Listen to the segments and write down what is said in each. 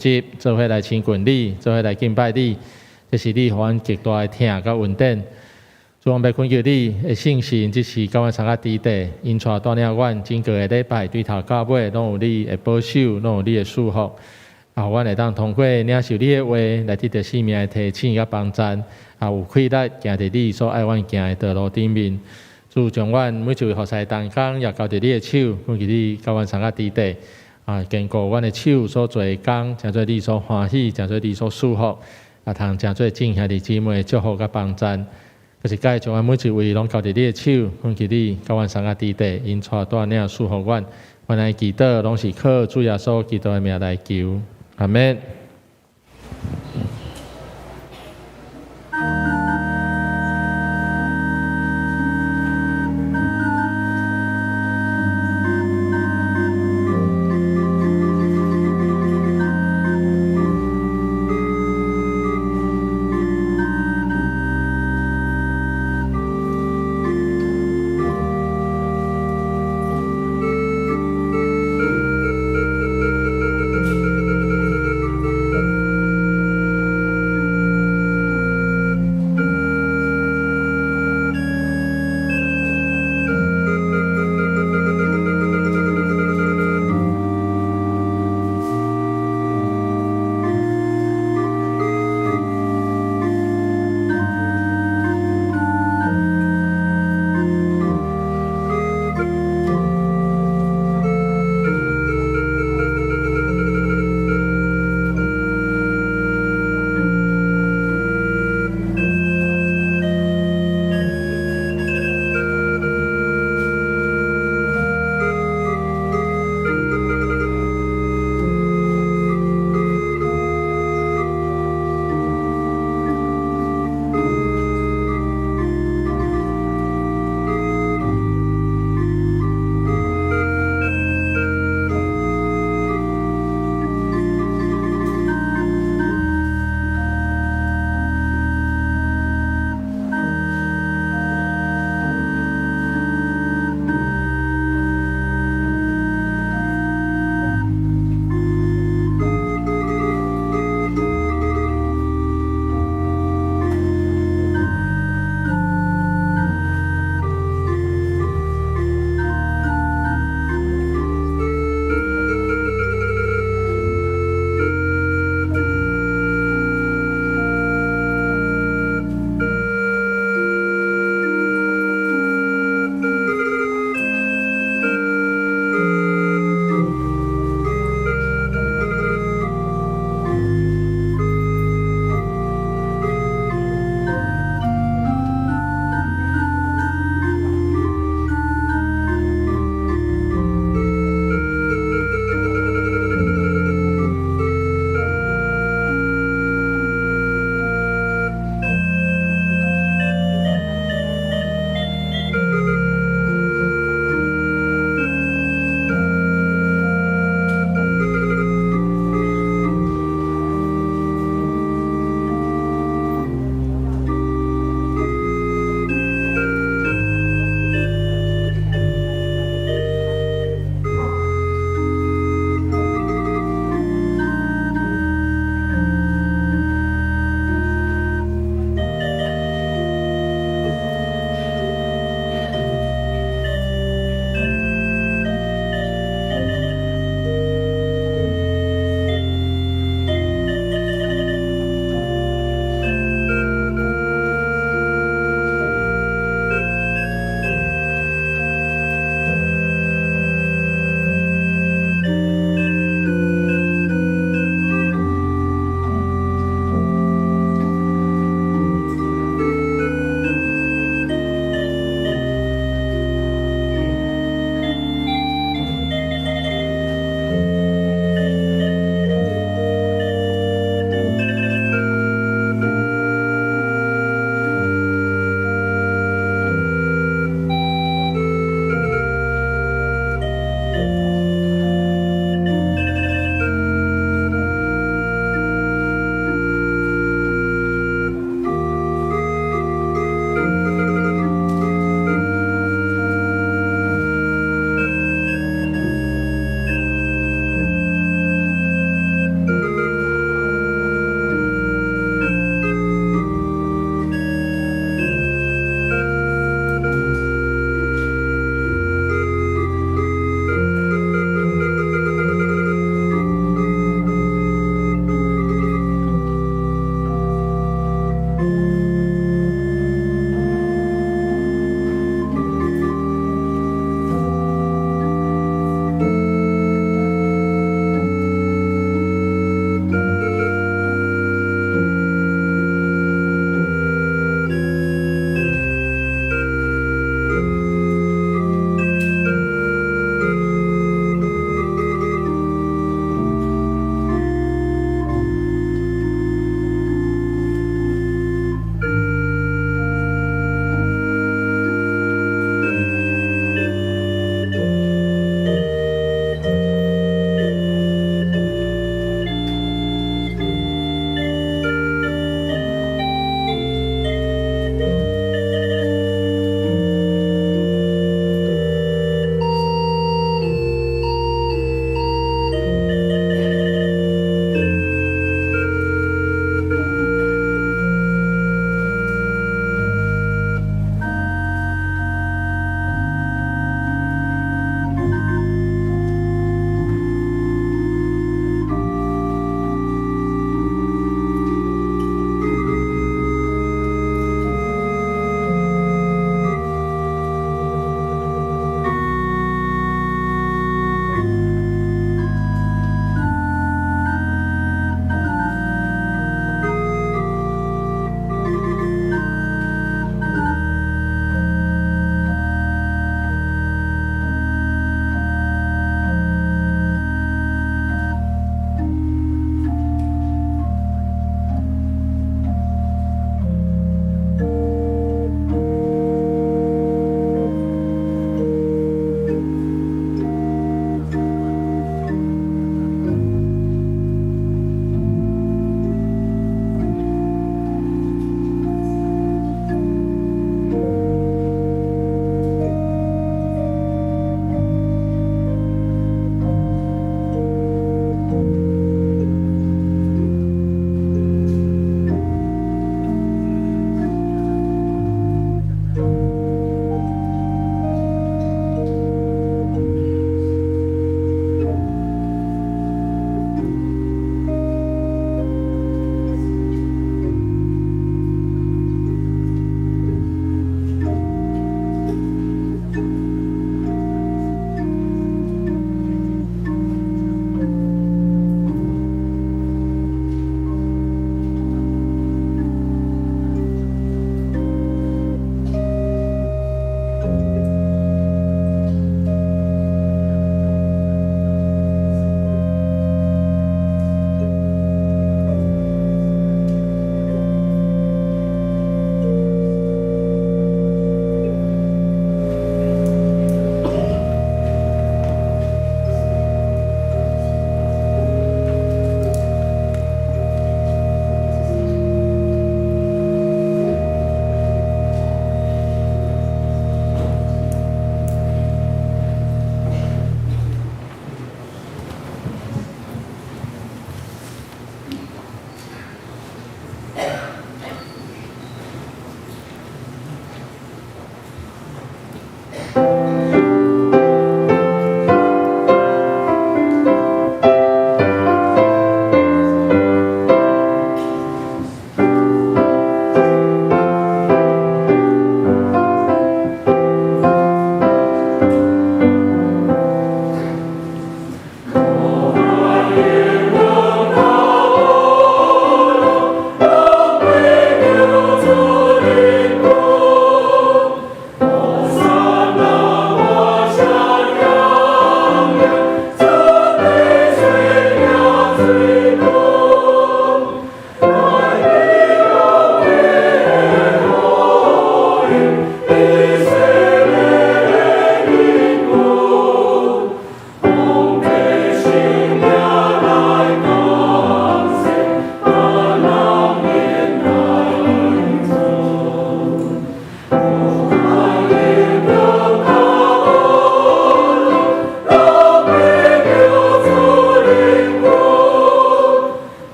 習，做伙來親近你，做伙來敬拜你，這是你予阮極大的疼佮恩典。主，阮欲懇求你的聖神，這時佮阮相佮佇佇，引帶帶領阮整個的禮拜對頭到尾，攏有你的保守，攏有你的祝福。啊，予阮會當通過領受你的話，來得著生命的提醒佮幫贊，啊，有氣力行佇你所愛阮行的道路頂面。主，將阮每一位服侍同工也交佇你的手，懇求你佮阮相佮佇佇。啊，堅固阮的手所做的工，成做你所歡喜，成做你所祝福，啊，通成做眾兄弟姊妹的祝福佮幫贊。閣一擺將阮每一位攏交佇你的手，懇求你佮阮相佮佇佇，引帶帶領祝福阮。阮來祈禱，攏是靠主耶穌基督的名來求，阿們。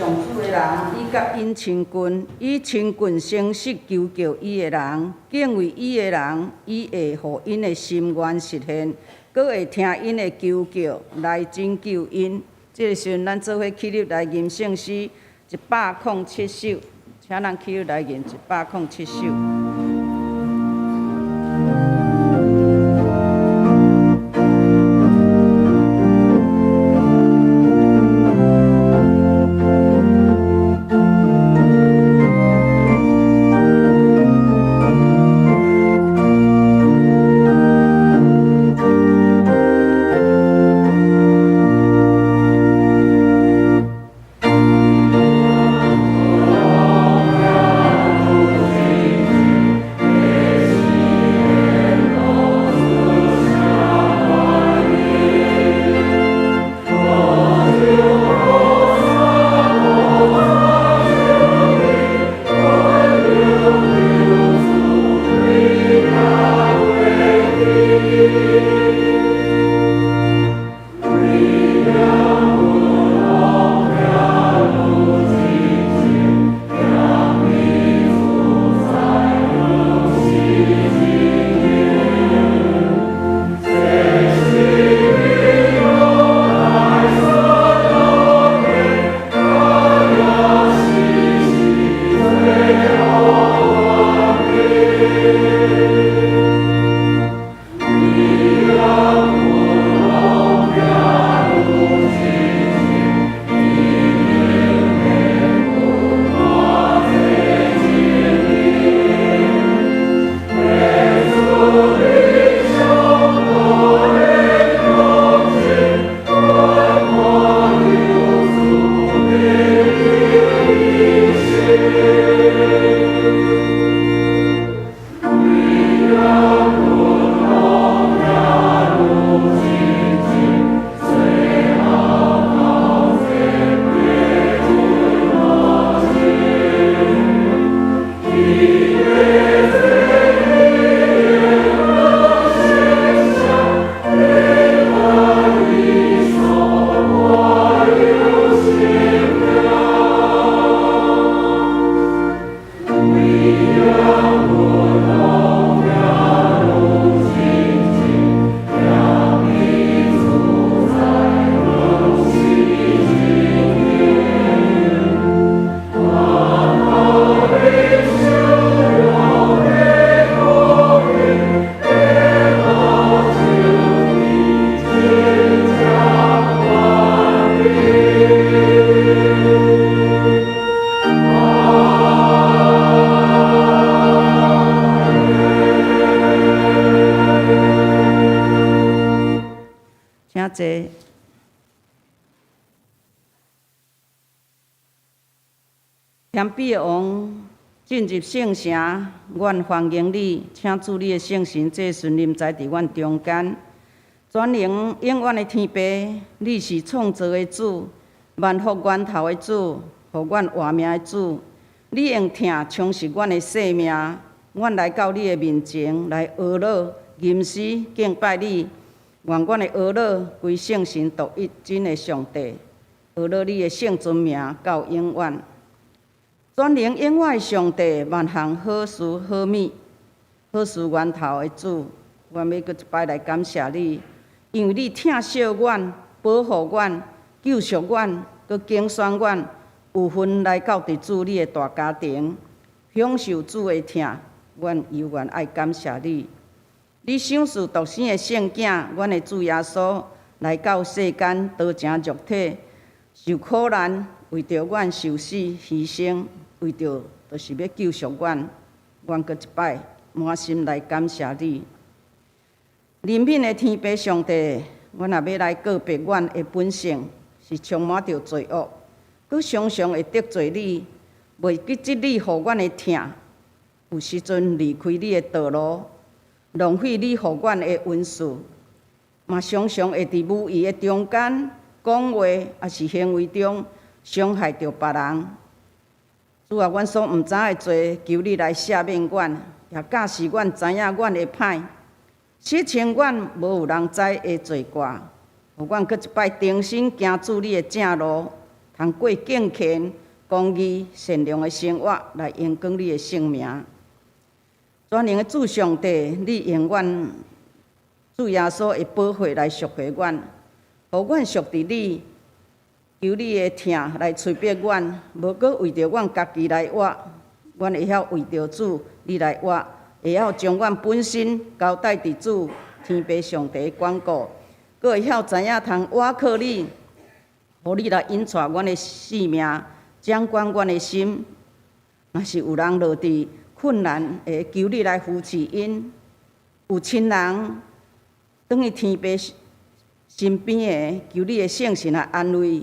上主的人，伊佮𪜶親近，以親近誠實求叫伊的人，敬畏伊的人，伊會予𪜶的心願實現，閣會聽𪜶的求叫來拯救𪜶。這个時陣，咱做伙起立來吟聖詩107首，請咱起立來吟107首。請坐。謙卑的王進入聖城，阮歡迎你，請主你的聖神祭司臨在佇阮中間，全能永遠的天父，你是創造的主，萬福源頭的主，予阮活命的主，你用疼充實阮的生命，阮來到你的面前來阿樂吟詩敬拜你，願阮的阿樂歸聖神獨一真的上帝，阿樂你的聖尊名到永遠。全能永遠的上帝，萬項好事好物，好事源頭的主，阮欲閣一擺來感謝你，因為你疼惜阮，保護阮，救贖阮，閣揀選阮，有份來到佇主你的大家庭，享受主的疼，阮猶原愛感謝你。你賞賜獨生的聖囝，阮的主耶穌來到世間，道成肉體，受苦難，為著阮受死犧牲。為著就是欲救贖阮，阮閣一擺滿心來感謝你。憐憫的天父上帝，阮也欲來告白阮的本性是充滿著罪惡，閣常常會得罪你，袂記得你予阮的疼，有時陣離開你的道路，浪費你予阮的恩賜，嘛常常會佇無意的中間講話，抑是行為中傷害著別人。主啊，阮所毋知的罪，求你來赦免阮，也教示阮知影阮的歹，洗清阮無有人知的罪過，予阮閣一擺重新行主你的正路，通過敬虔、公義、善良的生活來榮光你的聖名。全能的主上帝，你用阮主耶穌的寶血來贖回阮，予阮屬佇你，求你的疼來催逼阮，無閣為著阮家己來活，阮會曉為著主你來活，會曉將阮本身交代佇主天父上帝管顧，閣會曉知影通倚靠你，予你來引帶阮的性命，掌管阮的心。若是有人落佇困難，會求你來扶持𪜶；有親人轉去天父身邊的，求你的聖神來安慰，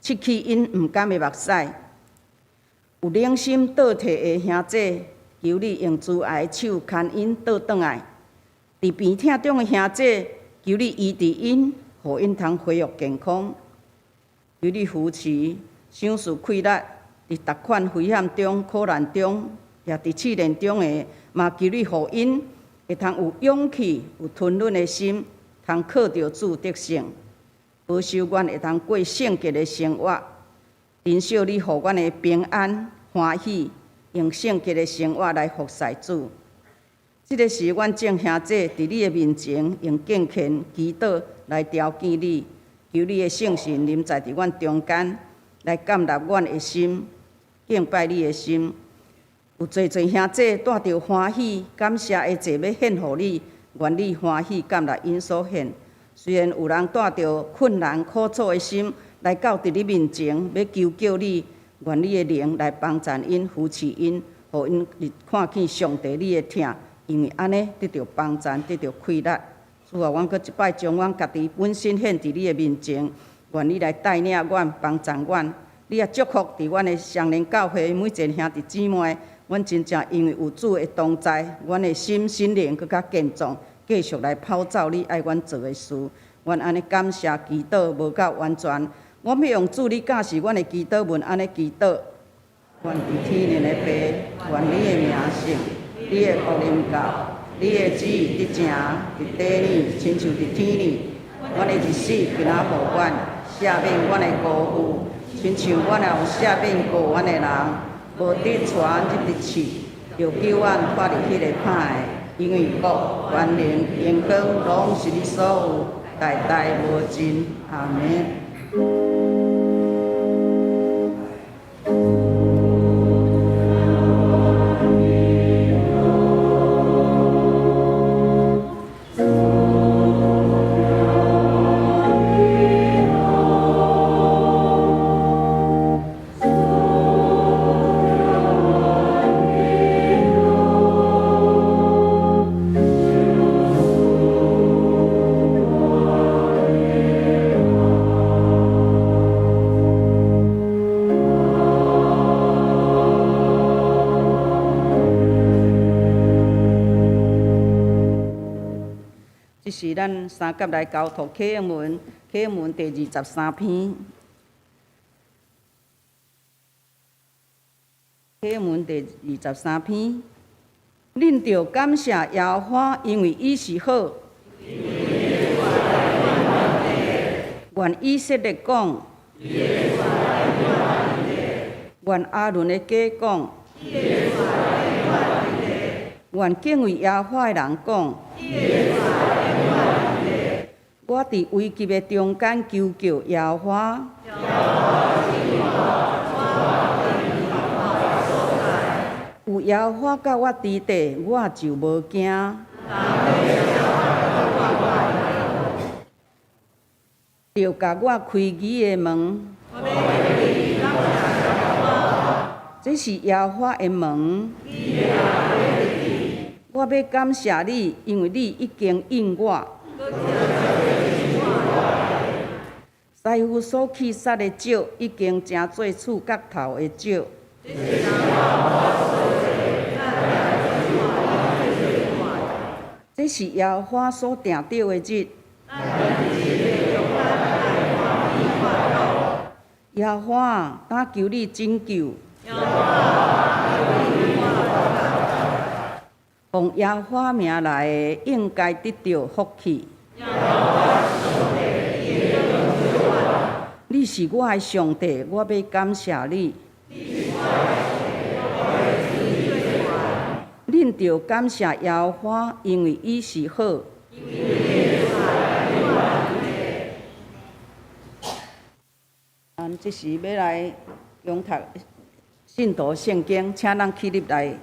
拭去𪜶毋甘的目屎。有冷心倒退的兄弟，求你用慈愛的手牽𪜶倒轉來。佇病痛中的兄弟，求你醫治𪜶，予𪜶通恢復健康。求你扶持賞賜氣力，佇逐款危險中、苦難中，也佇試煉中的，嘛求你予𪜶會通有勇氣、有吞忍的心，通靠著主得勝，保守阮會通過聖潔的生活，珍惜你予阮的平安、歡喜，用聖潔的生活來服侍主。這个是阮眾兄弟佇你的面前，用敬虔祈禱來朝見你，求你的聖神臨在佇阮中間，來建立阮的心，敬拜你的心。有濟濟兄弟帶著歡喜感謝的祭欲獻予你，願你歡喜接納𪜶所獻。雖然有人帶著困難苦楚的心來到佇你面前，欲求叫你，願你的靈來幫贊𪜶、扶持𪜶，予𪜶日看見上帝你的疼，因為按呢得著幫贊，得著氣力。主啊，阮閣一擺將阮家己本身獻佇你的面前，願你來帶領阮、幫贊阮。你也祝福佇阮的雙連教會每一个兄弟姊妹，阮真正因為有主的同在，阮的心心靈閣較健壯，繼續來跑走你愛阮做的事。阮按呢感謝祈禱無夠完全，我欲用主你教示阮的祈禱文按呢祈禱。願佇天頂的父，願你的名聖，你的國臨到，你的旨意得成佇地裡，親像佇天裡。阮的日子今仔予阮，赦免阮的辜負，親像阮也有赦免辜阮的人，無得帶阮入佇試，著救阮脫離彼个歹的。因為國、權能、榮光，攏是你所有，代代無盡。阿門。這是咱三甲來交託啟應文，啟應文第23篇。啟應文第23篇，恁著感謝耶和華，因為伊是好。願以色列講，願亞倫的家講，願敬畏耶和華的人講。我佇危急的中間求叫耶和華。有耶和華佮我佇地，我就無驚。著共我開義的門。這是耶和華的門。我欲感謝你，因為你已經應我。師傅所棄殺的石，已經成做厝角頭的石。這是耶和華所定著的日。耶和華，當求你拯救。奉耶和華名來的，應該得著福氣。你是我的上帝，我欲感謝你。恁著感謝耶和華，因為伊是好。咱這時欲來誦讀信徒聖經，請咱起立來。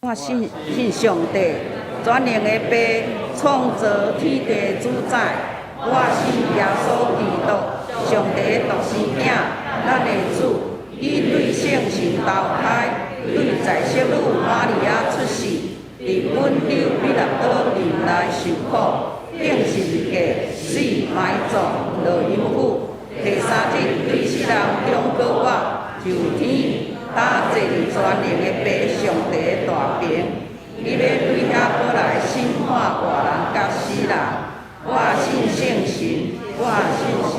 我信信上帝，全能的父，創造天地主宰。我信耶穌基督，上帝的獨生囝，咱的主。伊對聖神投胎，對在聖女瑪利亞出世，佇本丟彼拉多忍耐受苦，釘十字架，死埋葬，落陰府。第三日對死人中復活，上天，搭坐佇全能的父上帝的大爿。伊欲對遐閣來審判活人佮死人。我信聖神，我信聖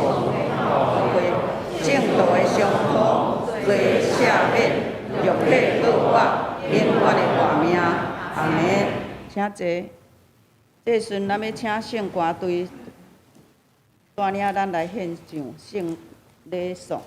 會，聖徒的相通，罪赦免，肉體復活，永遠的活命。阿門。請坐。這時陣咱欲請聖歌隊帶領咱來獻上聖禮頌。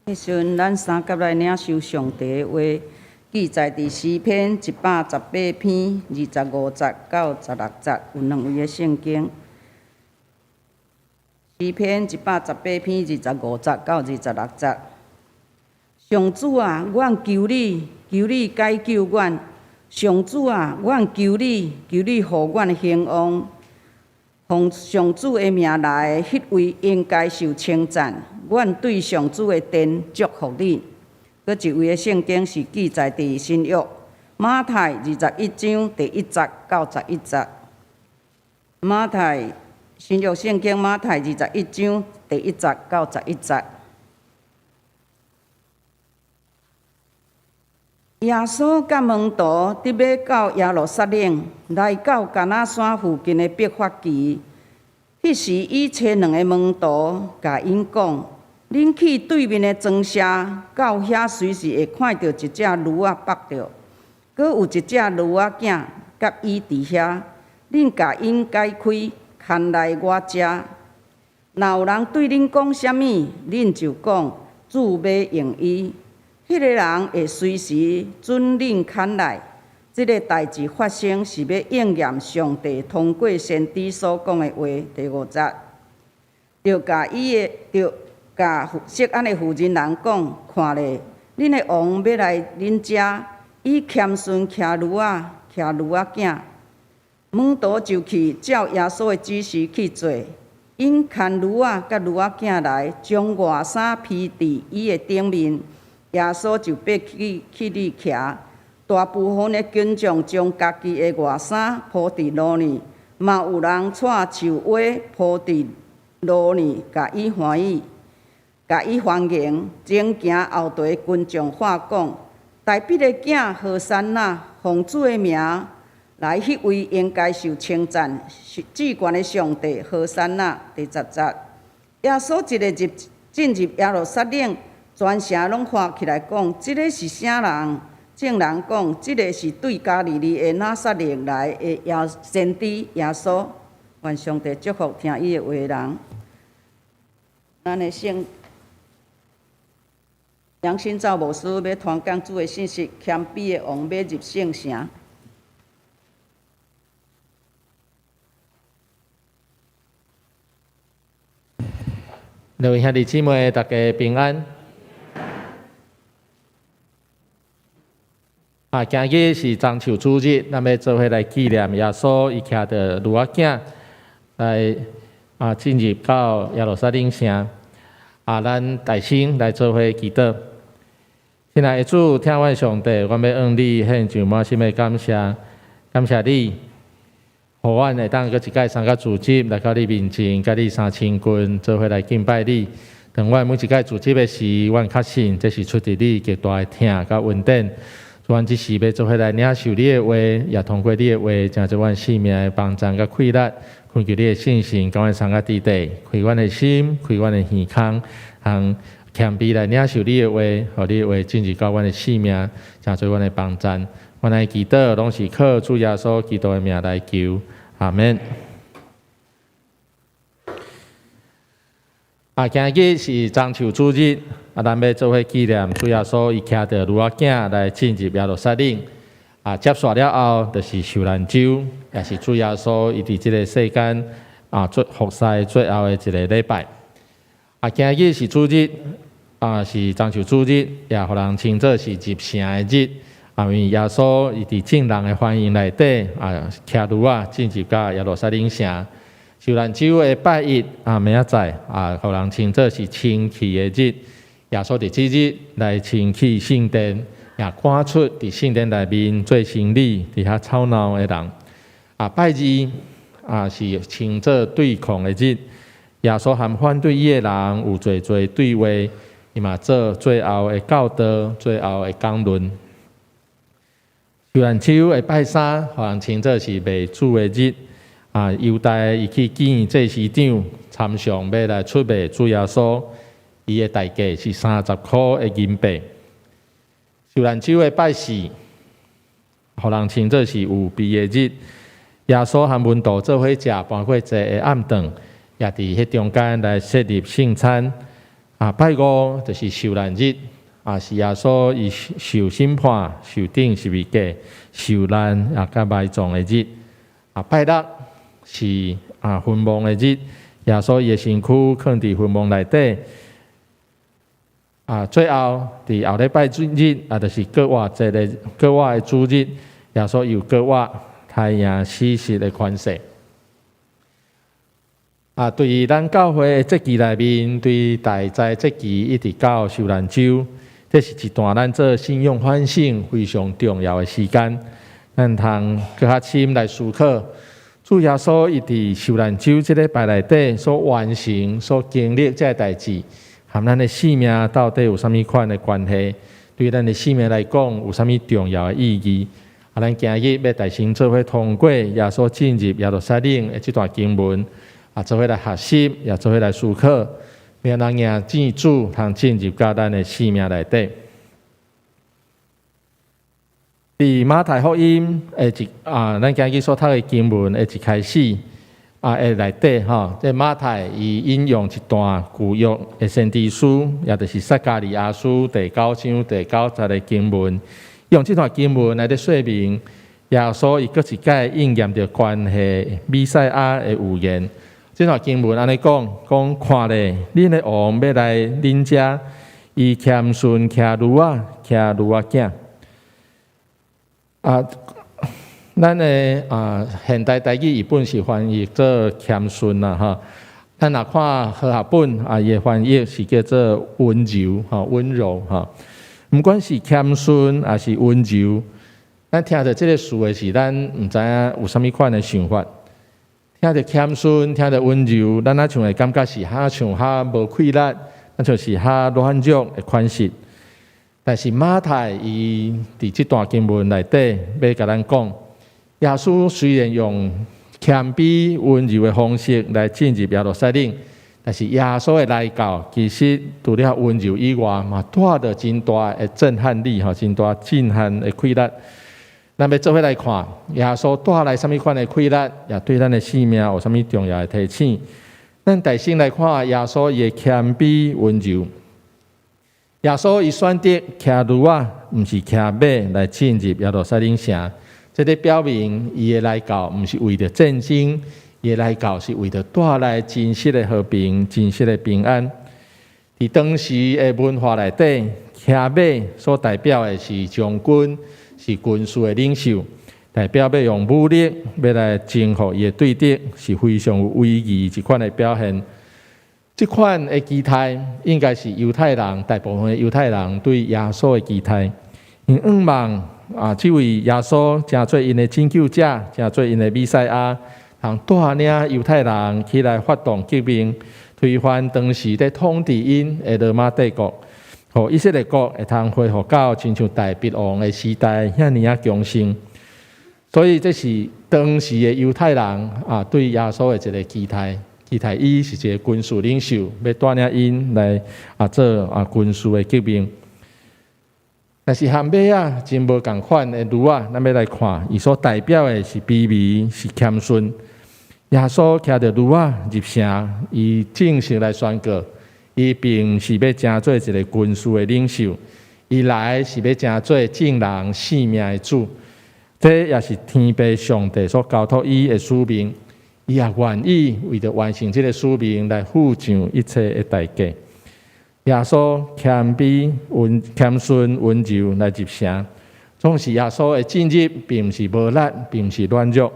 彼時陣，咱三佮來領受上帝的話，記載佇詩篇118篇25節到16節，有兩位的聖經。詩篇118篇25節到26節。上主啊，阮求你，求你解救阮！上主啊，阮求你，求你予阮興旺。奉上主的名來的彼位應該受稱讚。阮對上主的殿祝福你。閣一位的聖經是記載佇新約馬太21章第1節到11節。馬太新約聖經馬太21章第1節到11節。耶穌佮門徒佇欲到耶路撒冷，來到橄欖山附近的伯法其。彼時，伊差兩个門徒，共𪜶講：恁去對面的莊舍，到遐隨時會看著一隻驢仔縛著，閣有一隻驢仔囝佮伊佇遐。恁共𪜶解開，牽來我遮。若有人對恁講啥物，恁就講：主欲用伊。彼个人會隨時準恁牽來。這个代誌發生，是欲應驗上帝通過先知所講的話。第五節，就共伊的，就共錫安的婦人人講：看咧，恁的王欲來恁遮，以謙遜騎驢仔，騎驢仔囝。門徒就去照耶穌的指示去做，𪜶牽驢仔佮驢仔囝來，將外衫披佇伊的頂面。耶穌就爬起去騎。大部分的群眾將家己的外衫鋪佇路呢，嘛有人掣樹葉鋪佇路呢，共伊歡喜，共伊歡迎。前行後綴的群眾喊講：大衛的囝和散那，奉主的名來彼位應該受稱讚，至懸的上帝和散那。第十節，耶穌一个入進入耶路撒冷，全城攏喊起來講：這个是啥人？眾人講：這个是對加利利的拿撒勒來的耶先知耶穌。願上帝祝福聽伊的話的人。咱的聖楊新造牧師欲傳講主的信息，謙卑的王欲入聖城。各位兄弟姊妹，大家平安。啊，今日是棕樹主日，咱欲做伙來紀念耶穌，伊騎著驢仔囝來啊進入到耶路撒冷城。啊，咱大聲來做伙祈禱。親愛的主，疼阮上帝，阮欲向你獻上滿心的感謝，感謝你，予阮會當閣一擺參加主日來到你面前，佮你相親近，做伙來敬拜你。當阮每一擺主日的時，阮確信這是出自你極大的疼佮恩典。阮這時欲做伙來領受你的話，也通過你的話，成做阮生命的幫助佮氣力，懇求你的聖神，共阮相佮佇底，開阮的心，開阮的耳孔，通謙卑來領受你的話，予你的話進入到阮的生命，成做阮的幫助。阮的祈禱攏是靠主耶穌基督的名來求，阿們。啊，今日是棕樹主日，啊，咱欲做伙紀念主耶穌，伊騎著驢仔囝來進入耶路撒冷。啊，接煞了後，就是受難週，也是主耶穌伊佇這个世間啊做服侍最後的一个禮拜。啊，今日是主日，啊，是棕樹主日，也予人稱做是入城的日。啊，因為耶穌伊佇眾人的歡迎內底，啊，騎驢仔進入到耶路撒冷城。受難週的拜一啊，明仔載啊，予人稱做是清氣的日。耶穌佇這日來清氣聖殿，也趕出佇聖殿內面做生理、佇遐吵鬧的人。啊，拜二啊是稱做對抗的日。耶穌和反對伊的人有濟濟對話，伊嘛做最後的教導、最後的講論。受難週的拜三，予人稱做是賣主的日。啊，猶大伊去見祭司長，參詳欲來出賣主耶穌，伊的代價是三十箍的銀幣。受難週的拜四，予人稱做是預備的日。耶穌和門徒做伙食盤過節的暗頓，也佇彼中間來設立聖餐。啊，拜五就是受難日，啊，是耶穌伊受審判、受釘十字架、受難啊，佮埋葬的日。啊，拜六是啊，墳墓的日，耶穌伊的身軀囥佇墳墓內底。啊，最後佇後禮拜日，啊，就是復活節的復活的主日，耶穌又復活，刣贏死屍的權勢。啊，對於咱教會的節期內面，對大齋節期一直到受難週，這是一段咱做信仰反省非常重要的時間。咱通閣較深來思考。主耶穌伊佇受難週這禮拜內底所完成、所經歷這个代誌，和咱的生命到底有啥物款的關係？對咱的生命來講有啥物重要的意義？啊，咱今日欲大先做伙通過耶穌進入耶路撒冷的這段經文，啊，做伙來學習，也做伙來思考，欲按怎迎接主通進入到咱的生命內底。佇馬太福音的一啊，咱今日所讀的經文的一開始啊，的內底吼，這馬太伊引用一段舊約的先知書，也就是撒迦利亞書第九章第九節的經文，用這段經文來咧說明耶穌伊閣一擺應驗著關係彌賽亞的預言。這段經文按呢講，講看咧，恁的王欲來恁遮，伊謙遜騎驢仔，騎驢仔囝。啊，咱的啊現代台語譯本是翻譯做謙遜啦，吼。咱若看和合本啊，伊的翻譯是叫做溫柔，吼，溫柔，吼。毋管是謙遜抑是溫柔，咱聽著這个詞的時，咱毋知影有啥物款的想法。聽著謙遜，聽著溫柔，咱若像會感覺是較像較無氣力，若像是較軟弱的款式。但是馬太伊佇這段經文內底欲共咱講，耶穌雖然用謙卑溫柔的方式來進入耶路撒冷，但是耶穌的來到，其實除了溫柔以外，嘛帶著真大的震撼力，吼，真大震撼的氣力。咱欲做伙來看，耶穌帶來啥物款的氣力，也對咱的生命有啥物重要的提醒。咱大先來看耶穌伊的謙卑溫柔。耶穌伊選擇騎驢仔，毋是騎馬來進入耶路撒冷城。這个表明伊的來到，毋是為著戰爭，伊的來到是為著帶來真實的和平、真實的平安。佇當時的文化內底，騎馬所代表的是將軍，是軍事的領袖，代表欲用武力欲來征服伊的對敵，是非常有威儀這款的表現。這款的期待，應該是猶太人大部分的猶太人對耶穌的期待。𪜶向望啊，這位耶穌成做𪜶的拯救者，成做𪜶的彌賽亞，通帶領猶太人起來發動革命，推翻當時咧統治𪜶的羅馬帝國，予以色列國會通恢復到親像大衛王的時代遐爾仔強盛。所以這是當時的猶太人啊對耶穌的一个期待。期待伊是一个軍事領袖，欲帶領𪜶來啊做啊軍事的革命。但是和馬仔真無仝款的驢仔，咱欲來看，伊所代表的是卑微，是謙遜。耶穌騎著驢仔入城，伊正式來宣告，伊並毋是欲成做一个軍事的領袖，伊來是欲成做眾人性命的主。這也是天父上帝所交託伊的使命。伊也願意為著完成這个使命來付上一切的代價。耶穌謙卑、溫謙遜、溫柔來入城，總是耶穌的進入，並毋是無力，並毋是軟弱。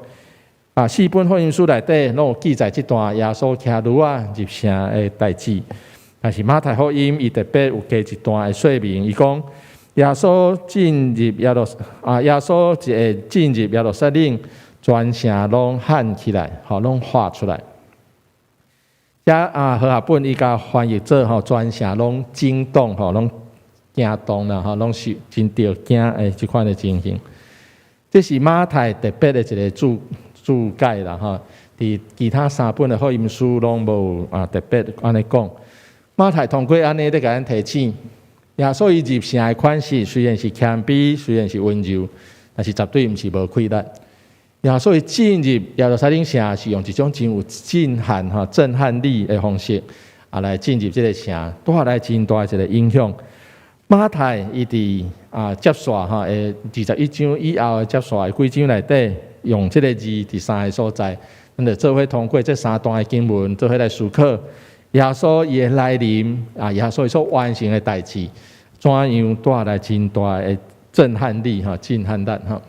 啊，四本福音書內底攏有記載這段耶穌騎驢仔入城的代誌。但是馬太福音伊特別有加一段的說明，伊講耶穌進入耶路啊，耶穌一下進入耶路撒冷，全城攏喊起來，吼，攏喊出來。遮啊，和合本伊共翻譯做吼，全城攏震動，吼，攏驚動啦，吼，攏是真著驚的這款的情形。這是馬太特別的一个注解啦，吼。佇其他三本的福音書攏無啊特別按呢講。馬太通過按呢咧共咱提醒，耶穌伊入城的款式雖然是謙卑，雖然是溫柔，但是絕對毋是無氣力。耶穌伊進入耶路撒冷城，是用一種真有震撼、吼震撼力的方式啊來進入這个城，帶來真大一个影響。馬太伊佇啊接續吼，21章以後的接續的幾章內底，用這个字佇三个所在，咱就做伙通過這三段的經文，做伙來思考耶穌伊的來臨啊，耶穌伊所完成的代誌，怎樣帶來真大的震撼力吼，震撼力吼。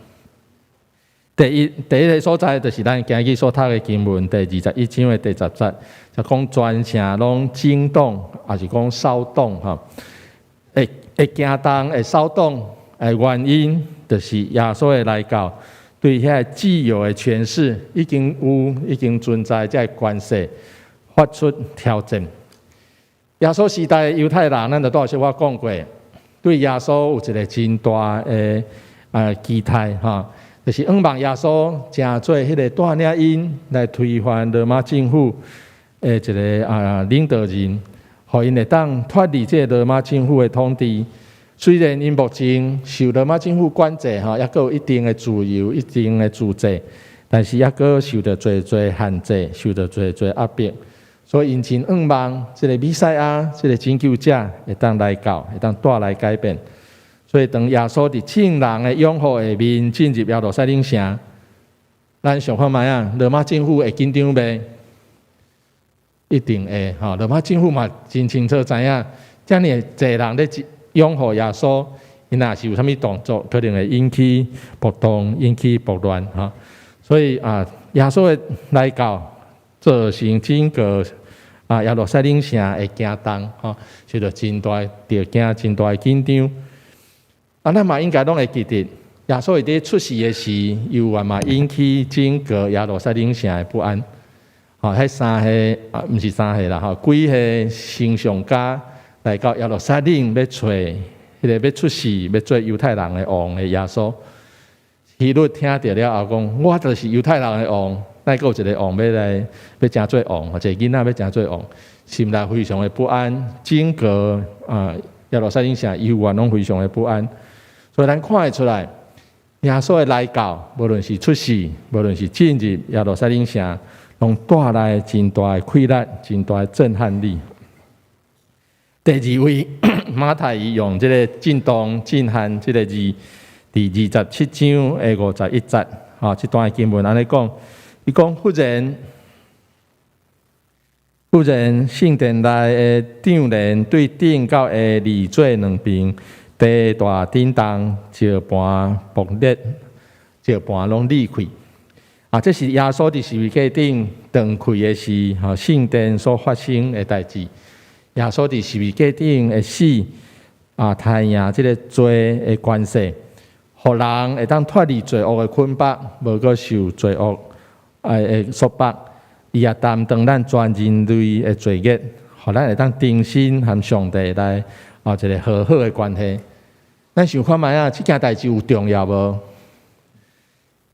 第一个所在就是咱今日所讀的經文第21章的第十節，就講全城攏震動，抑是講騷動吼，會驚動、會騷動的原因，就是耶穌的來到，對遐個既有的權勢已經有、已經存在這个權勢發出挑戰。耶穌時代的猶太人，咱就拄仔小可講過，對耶穌有一個真大的期待吼，就是向望耶穌成做彼個帶領𪜶來推翻羅馬政府的一個領導人，予𪜶會當脫離這個羅馬政府的統治。雖然𪜶目前受羅馬政府管制吼，猶閣有一定的自由、一定的自在，但是猶閣受著濟濟限制，受著濟濟壓迫。所以𪜶真向望這個彌賽亞，這個拯救者會當來到，會當帶來改變。所以當耶穌佇眾人的擁護下面進入耶路撒冷城，咱想看覓啊？羅馬政府會緊張袂？一定會吼。羅馬政府嘛真清楚知影，遮爾濟人咧擁護耶穌，𪜶若是有啥物動作，可能會引起暴動、引起暴亂吼。所以啊，耶穌的來到，造成整個耶路撒冷城的驚動，吼，受著真大著驚、真大的緊張。啊，咱嘛應該攏會記得，耶穌佇出世的時，猶原嘛引起整個耶路撒冷城的不安。吼，彼三個啊，毋是三個啦，吼，幾個星象家來到耶路撒冷欲揣彼個欲出世欲做猶太人的王的耶穌。希律聽著了後講：我就是猶太人的王，哪閣有一個王欲來欲成做王，一個囡仔欲成做王，心內非常的不安。整個耶路撒冷城猶原攏非常的不安。所以咱看會出來，耶穌的來到，無論是出世，無論是進入耶路撒冷城，攏帶來真大的氣力，真大的震撼力。第二位馬太伊用這個震動、震撼這個字，佇27章的51節，吼，這段經文按呢講，伊講忽然，忽然聖殿內的帳簾對頂到下離做兩邊，地大震動，石盤爆裂，石盤攏裂開。啊，這是耶穌佇十字架頂斷氣的時，吼，聖殿所發生的代誌。耶穌佇十字架頂的死，啊，刣贏這個罪的權勢，予人會當脫離罪惡的捆綁，無閣受罪惡的束縛。伊也擔當咱全人類的罪孽，予咱會當重新和上帝來一個和好的關係。咱想看覓啊？這件代誌有重要無？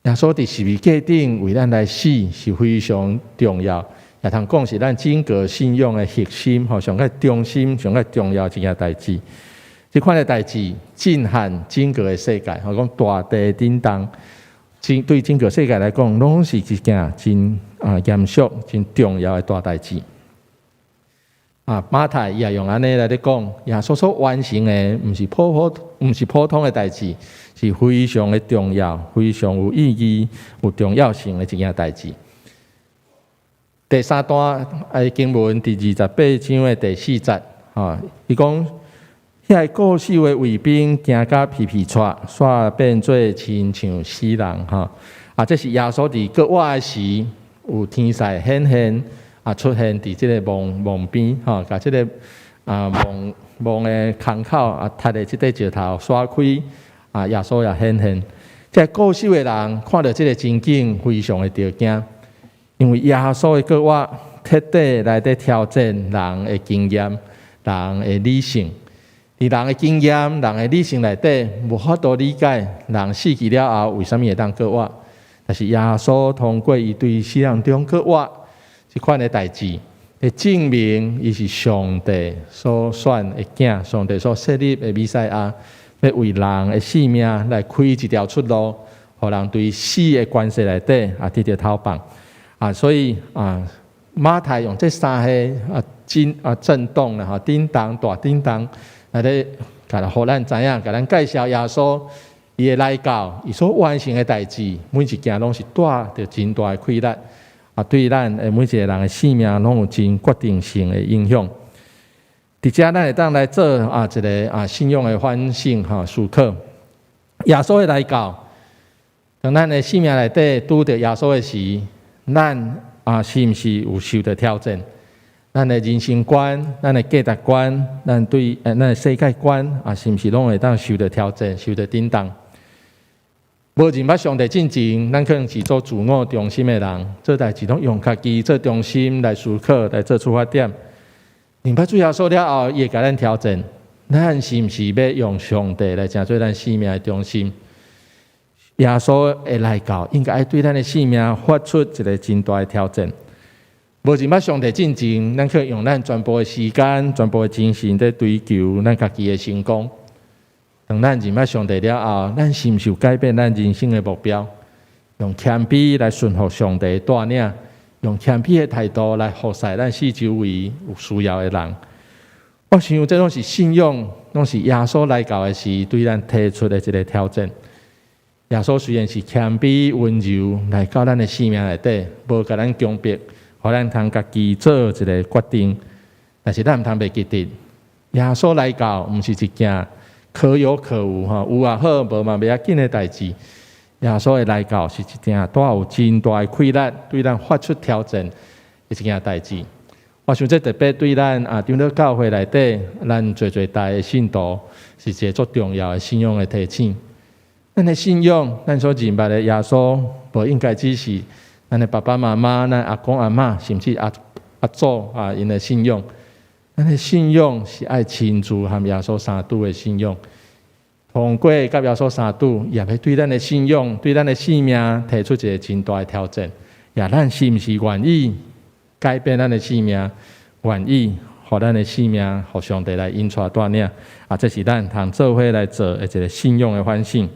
耶穌佇十字架頂為咱來死是非常重要，也通講是咱整個信仰的核心，吼，上較中心、上較重要一件代誌。這款的代誌震撼整個的世界，吼，講大地震動，對整個世界來講，攏是一件真嚴肅、真重要的大代誌。啊，馬太伊也用按呢來咧講，耶穌所完成的，毋是普通的代誌，是非常的重要、非常有意義、有重要性的一件代誌。第三段的經文，佇28章的第四節，吼，伊講遐個固守的衛兵驚甲皮皮掣，煞變做親像死人，吼。啊，這是耶穌佇閣活的時，有天使顯現。啊，出現佇這個墓墓邊，吼，共這個墓墓的空口踢的這塊石頭徙開，啊，耶穌也顯現。這個固守的人看著這個情景，非常的著驚，因為耶穌的復活徹底來佇挑戰人的經驗、人的理性。佇人的經驗、人的理性內底，無法度理解人死去了後為啥物會當復活。但是耶穌通過伊對死人中復活這款的代誌，來證明伊是上帝所選的囝，上帝所設立的彌賽亞，欲為人的性命來開一條出路，予人對死的權勢內底得著解放。啊，所以啊，馬太用這三個震動啦，吼，震動大震動來咧，予咱知影，共咱介紹耶穌伊的來到，伊所完成的代誌，每一件攏是帶著真大的氣力。啊，對咱的每一個人的性命攏有真決定性的影響。佇遮咱會當來做一個信仰的反省吼思考。耶穌的來到，當咱的生命內底拄著耶穌的時，咱是毋是有受著挑戰？咱的人生觀、咱的價值觀、咱對咱的世界觀啊，是毋是攏會當受著挑戰、受著震動？無認捌上帝進前，咱可能是做自我中心的人，做代誌攏用家己做中心來思考，來做出發點。認捌主耶穌了後，伊會共咱挑戰，咱是毋是欲用上帝來成做咱生命的中心？耶穌的來到，應該愛對咱的生命發出一个真大的挑戰。無認捌上帝進前，咱去用咱全部的時間、全部的精神佇追求咱家己的成功。當咱認捌上帝了後，咱是毋是有改變咱人生的目標？用謙卑來順服上帝的帶領，用謙卑的態度來服侍咱四周圍有需要的人。我想這攏是信仰，攏是耶穌來到的時對咱提出的一个挑戰。耶穌雖然是謙卑溫柔來到咱的生命內底，無共咱強迫，予咱通家己做一个決定，但是咱毋通袂記得，耶穌來到毋是一件可有可無吼，有也好，無嘛袂要緊的代誌。耶穌的來到是一件帶有真大的氣力，對咱發出挑戰的一件代誌。我想這特別對咱啊，長老教會內底，咱濟濟代的信徒，是一个足重要的信仰的提醒。咱的信仰，咱所認捌的耶穌，無應該只是咱的爸爸媽媽、咱阿公阿嬤，甚至阿阿祖啊，𪜶的信仰。咱的信仰是愛親自和耶穌相拄的信仰。通過佮耶穌相拄，也欲對咱的信仰、對咱的生命提出一个真大的挑戰。也咱是毋是願意改變咱的生命，願意予咱的生命，予上帝來引帶帶領？啊，這是咱通做伙來做的一个信仰的反省。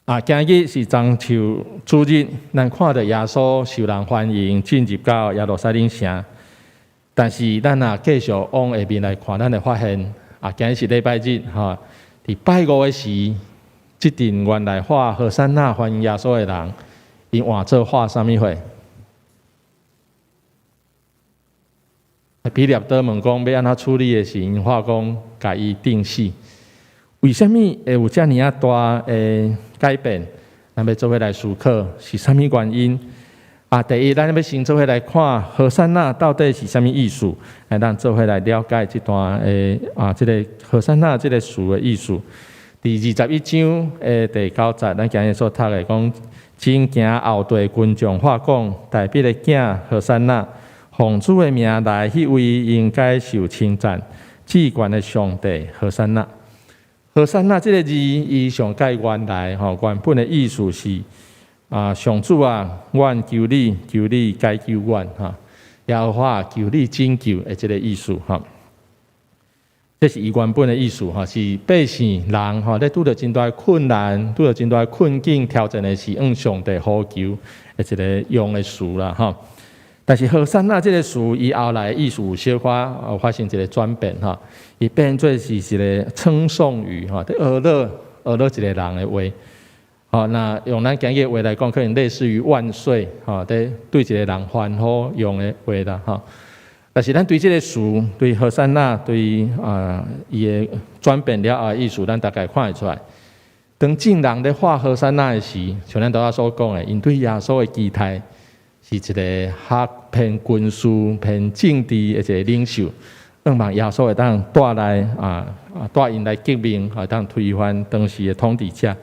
啊，今日是棕樹主日，咱看著耶穌受人歡迎進入到耶路撒冷城。但是咱若繼續往下面來看，咱會發現，啊，今日是禮拜日，吼，佇拜五的時，這陣原來喊和散那歡迎耶穌的人，𪜶換做喊啥物貨？彼拉多問講欲按怎處理的時，𪜶喊講共伊釘死。為啥物會有遮爾仔大的改變？咱欲做伙來思考是啥物原因？啊，第一，咱欲先做伙來看和散那到底是啥物意思，來咱做伙來了解這段的啊，這个和散那這个詞的意思。佇21章的第九節，咱今日所讀的講，前行後綴群眾喊講，大衛的囝和散那，奉主的名來彼位應該受稱讚，至懸的上帝和散那。和散那這个字，伊上蓋原來吼原本的意思是啊，上主啊，阮求你，求你解救阮哈，耶和華求你拯救的這个意思哈。這是伊原本的意思哈，是百姓人吼咧拄著真大的困難、拄著真大的困境挑戰的時，向上帝呼求的一个用的詞啦哈。但是和散那這个詞，伊後來意思有小可發生一个轉變哈，伊變做是一个稱頌語哈，佇呵咾呵咾一个人的話，吼，那用咱今日話來講，可能類似於萬歲吼，佇對一个人歡呼用的話啦吼。但是咱對這个詞，對和散那對啊伊的轉變了後的意思，咱大概看會出來。當眾人咧喊和散那的時，像咱拄仔所講的，𪜶對耶穌的期待是一个較偏軍事、偏政治的一个領袖，向望耶穌會當帶來啊啊帶𪜶來革命，會當推翻當時的統治者，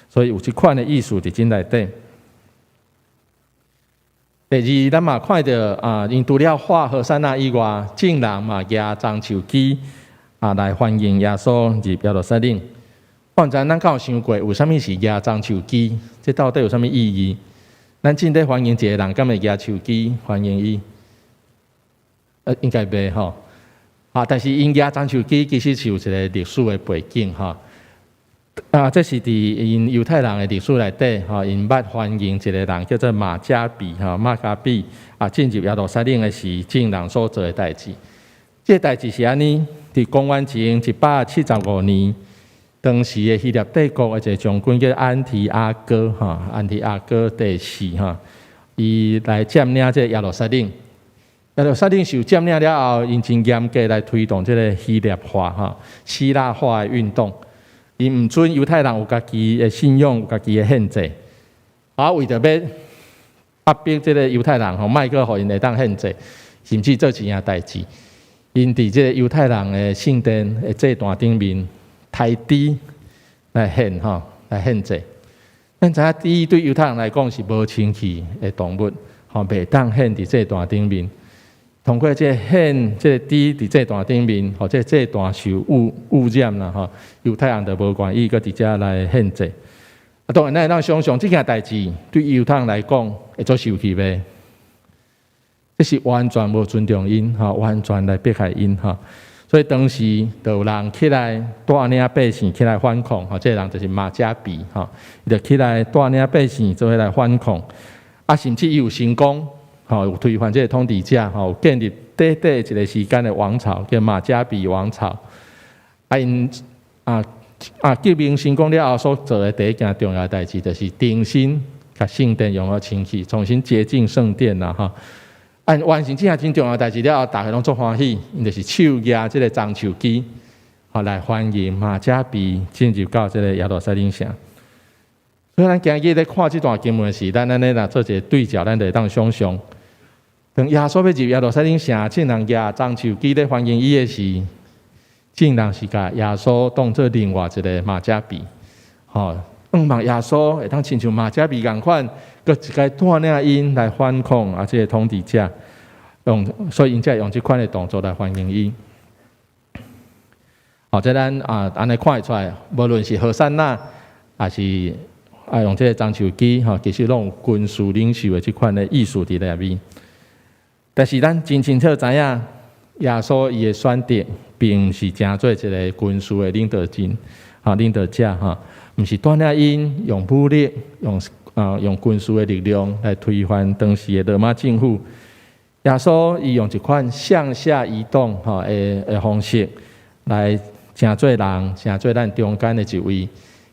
所以有這款的意思佇這內底。第二，咱嘛看著啊，𪜶除了喊和散那以外，眾人嘛舉棕樹枝啊來歡迎耶穌入耶路撒冷。我毋知咱敢有想過，為啥物是舉棕樹枝？這到底有啥物意義？咱真咧歡迎一个人，敢會舉樹枝歡迎伊？應該袂吼。啊，但是𪜶舉棕樹枝其實是有一个歷史的背景吼。啊，這是佇𪜶猶太人的歷史內底吼，𪜶捌歡迎一个人叫做馬加比吼，馬加比啊進入耶路撒冷的時，眾人所做的代誌。這个代誌是按呢，佇公元前175年，當時的希臘帝國的一个將軍叫安提阿哥吼，安提阿哥第四吼，伊來佔領這个耶路撒冷。耶路撒冷受佔領了後，𪜶真嚴格來推動這个希臘化吼、希臘化的運動。𪜶毋准猶太人有家己的信仰、有家己的獻祭。啊，為著欲壓迫這个猶太人吼，莫閣予𪜶會當獻祭，甚至做一件代誌。𪜶佇這个猶太人的聖殿的祭壇頂面刣豬來獻吼，來獻祭。咱知影豬對猶太人來講是無清氣的動物，吼，袂當獻佇祭壇頂面。通過這個獻這個豬佇祭壇頂面，予這個祭壇受污染啦吼，猶太人就無願意閣佇遮來獻祭。啊，當然咱會當想像這件代誌對猶太人來講會足受氣袂？這是完全無尊重𪜶吼，完全來迫害𪜶吼。所以當時就有人起來帶領百姓起來反抗，吼，這個人就是馬加比，吼，伊就起來帶領百姓做伙來反抗，啊，甚至伊有成功，吼，有推翻這個統治者，吼，建立短短一個時間的王朝，叫馬加比王朝。啊，𪜶革命成功了後，所做的第一件重要代誌，就是重新共聖殿用予清氣，重新潔淨聖殿啦，吼。按完成這項真重要代誌了後，逐家攏足歡喜，𪜶就是手舉這個棕樹枝，吼來歡迎馬加比進入到這個耶路撒冷城。所以咱今日咧看這段經文時，咱按呢來做一個對照，咱就會當想像，當耶穌欲入耶路撒冷城，眾人舉棕樹枝咧歡迎伊的時，眾人是共耶穌當做另外一個馬加比，吼，向望耶穌會當親像馬加比仝款，閣一擺帶領𪜶來反抗啊！這個統治者用，所以𪜶才會用這款的動作來歡迎伊。好，這咱啊按呢看會出來，無論是和散那，抑是用這個棕樹枝，吼，其實攏有軍事領袖的這款的意思佇內面。但是咱真清楚知影，耶穌伊的選擇，並毋是成做一個軍事的領導人，吼，領導者吼，毋是帶領𪜶用武力，用軍事的力量來推翻當時的羅馬政府。耶穌伊用一款向下移動吼的方式來成做人，成做咱中間的一位，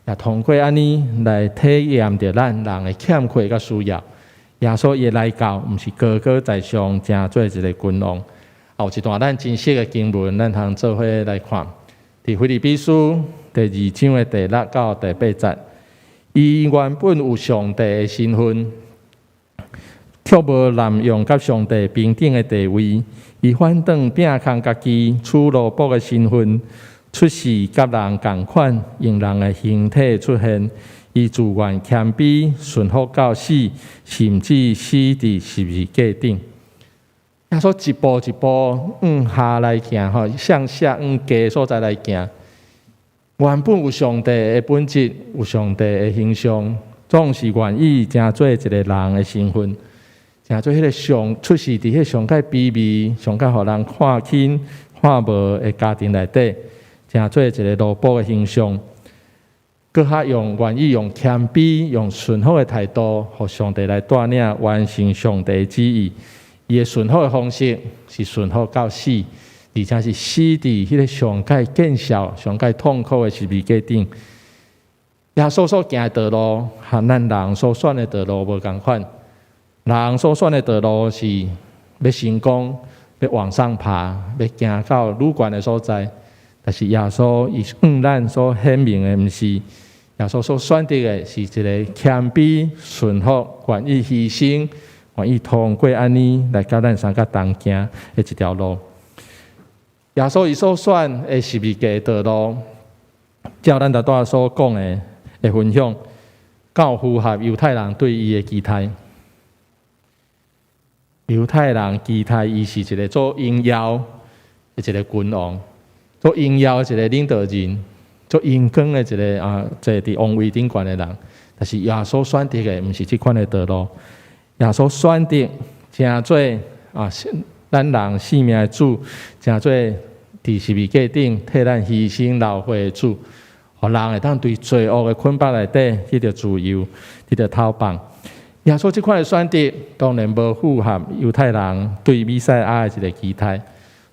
也通過按呢來體驗著咱人的欠缺佮需要。耶穌伊的來到，毋是高高在上，成做一個君王。有一段咱真熟的經文，咱通做伙來看。佇腓立比書第二章的第六到第八節，伊原本有上帝的身份，卻無濫用佮上帝平等的地位，伊反轉摒空家己，取奴僕的身份，出世佮人仝款，用人的形體出現。伊自願謙卑，順服到死，甚至死佇十字架頂。耶穌一步一步向下來行，吼，向下向低所在來行。原本有上帝的本質，有上帝的形象，總是願意成做一個人的身份，成做彼個上出世佇彼個上蓋卑微、上蓋予人看輕、看無的家庭內底，成做一個奴僕的形象，閣較用願意用謙卑、用順服的態度，予上帝來帶領完成上帝旨意。伊的順服的方式是順服到死，而且是死佇彼個上蓋見笑、上蓋痛苦的十字架頂。耶穌所行的道路，和咱人所選的道路無仝款。人所選的道路是欲成功、欲往上爬、欲行到愈懸的所在。但是耶穌伊向咱所顯明的，毋是耶穌所選擇的是一個謙卑、順服、願意犧牲、願意通過按呢來佮咱相佮同行的一條路。耶穌伊所選的十字架道路，照咱頭拄仔所講的分享，夠符合猶太人對伊的期待。猶太人期待伊是一個做榮耀的一個君王，做榮耀的一個領導人，做榮光的一個坐佇王位頂懸的人。但是耶穌選擇的毋是這款的道路。耶穌選擇成做咱人性命的主，成做佇十字架頂替咱犧牲流血的主，予人會當對罪惡的捆綁內底得著自由，得著解放。耶穌這款的選擇當然無符合猶太人對彌賽亞的一個期待，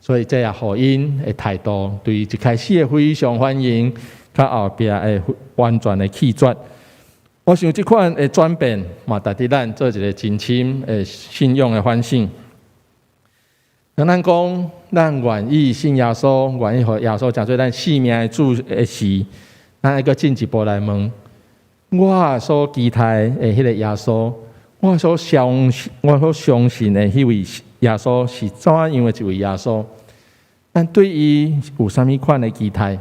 所以這也予𪜶的態度對一開始的非常歡迎，到後壁的完全的棄絕。我想這款的轉變，嘛值得咱做一個真深的信仰的反省。當咱講咱願意信耶穌，願意予耶穌成做咱性命的主的時，咱愛閣進一步來問：我所期待的彼個耶穌，我所相信的彼位耶穌是怎樣的一位耶穌？咱對伊有啥物款的期待？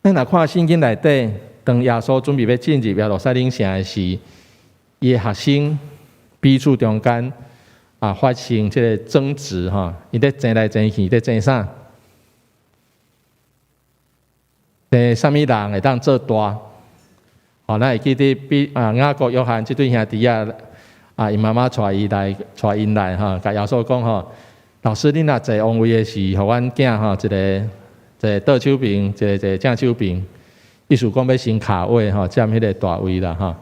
咱若看聖經內底，當耶穌準備欲進入耶路撒冷城的時，伊的學生彼此中間啊發生這个爭執吼，𪜶咧爭來爭去，咧爭啥？爭啥物人會當做大？吼，咱會記得彼啊雅各、約翰這對兄弟仔啊，𪜶媽媽帶伊來，帶𪜶來吼，共耶穌講吼，老師，你若坐王位的時，予阮囝吼一个坐倒手爿，一个坐正手爿。意思講欲先卡位吼，佔彼个大位啦吼。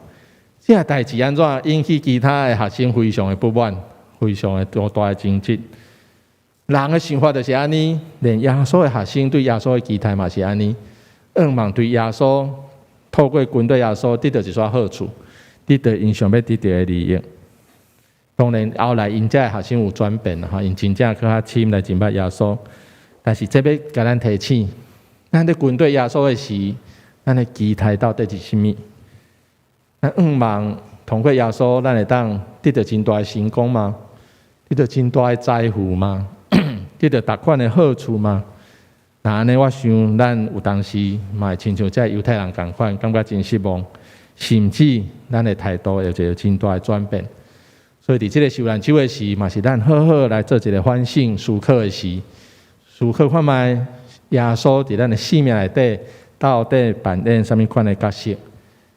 這个代誌按怎引起其他的學生非常的不滿，非常的大大的爭執。人的想法就是按呢，連耶穌的學生對耶穌的期待嘛是按呢，向望對耶穌透過跟隨耶穌得著一撮好處，得著𪜶想欲得著的利益。當然後來𪜶這个學生有轉變吼，𪜶真正閣較深來認捌耶穌。但是這欲共咱提醒，咱咧跟隨耶穌的時，咱的期待到底是啥物？咱向望通過耶穌，咱會當得著真大的成功嗎？得著真大的財富嗎？得著逐款的好處嗎？若按呢，我想咱有當時嘛會親像這猶太人仝款，感覺真失望，甚至咱的態度會有一个真大的轉變。所以佇這个受難週的時，嘛是咱好好來做一个反省思考的時，思考看覓耶穌佇咱的生命內底到底扮演啥物款的角色？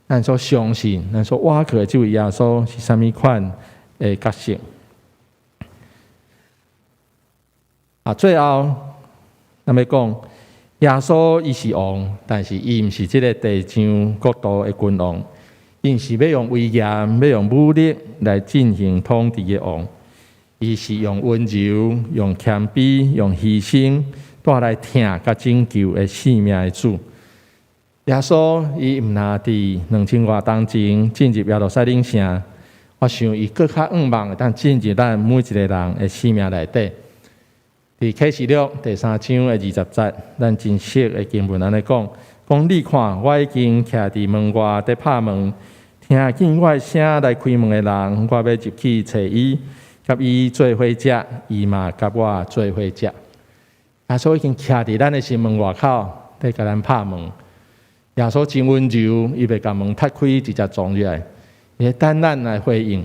咱所相信、咱所倚靠的這位耶穌是啥物款的角色？啊，最後，咱欲講，耶穌伊是王，但是伊毋是這个地上國度的君王，伊毋是欲用威嚴、欲用武力來進行統治的王，伊是用溫柔、用謙卑、用犧牲帶來疼佮拯救的生命的主。耶穌伊毋若佇2000外冬前進入耶路撒冷城，我想伊閣較向望會當進入咱每一个人的生命內底。佇啟示錄第三章的20節，咱真熟的經文按呢講：講你看，我已經徛佇門外佇拍門，聽見我的聲來開門的人，我欲入去揣伊，佮伊做伙食，伊嘛佮我做伙食。耶穌已經徛佇咱的心門外口，佇共咱拍門。耶穌真溫柔，伊袂共門踢開，直接撞入來，伊等咱來回應。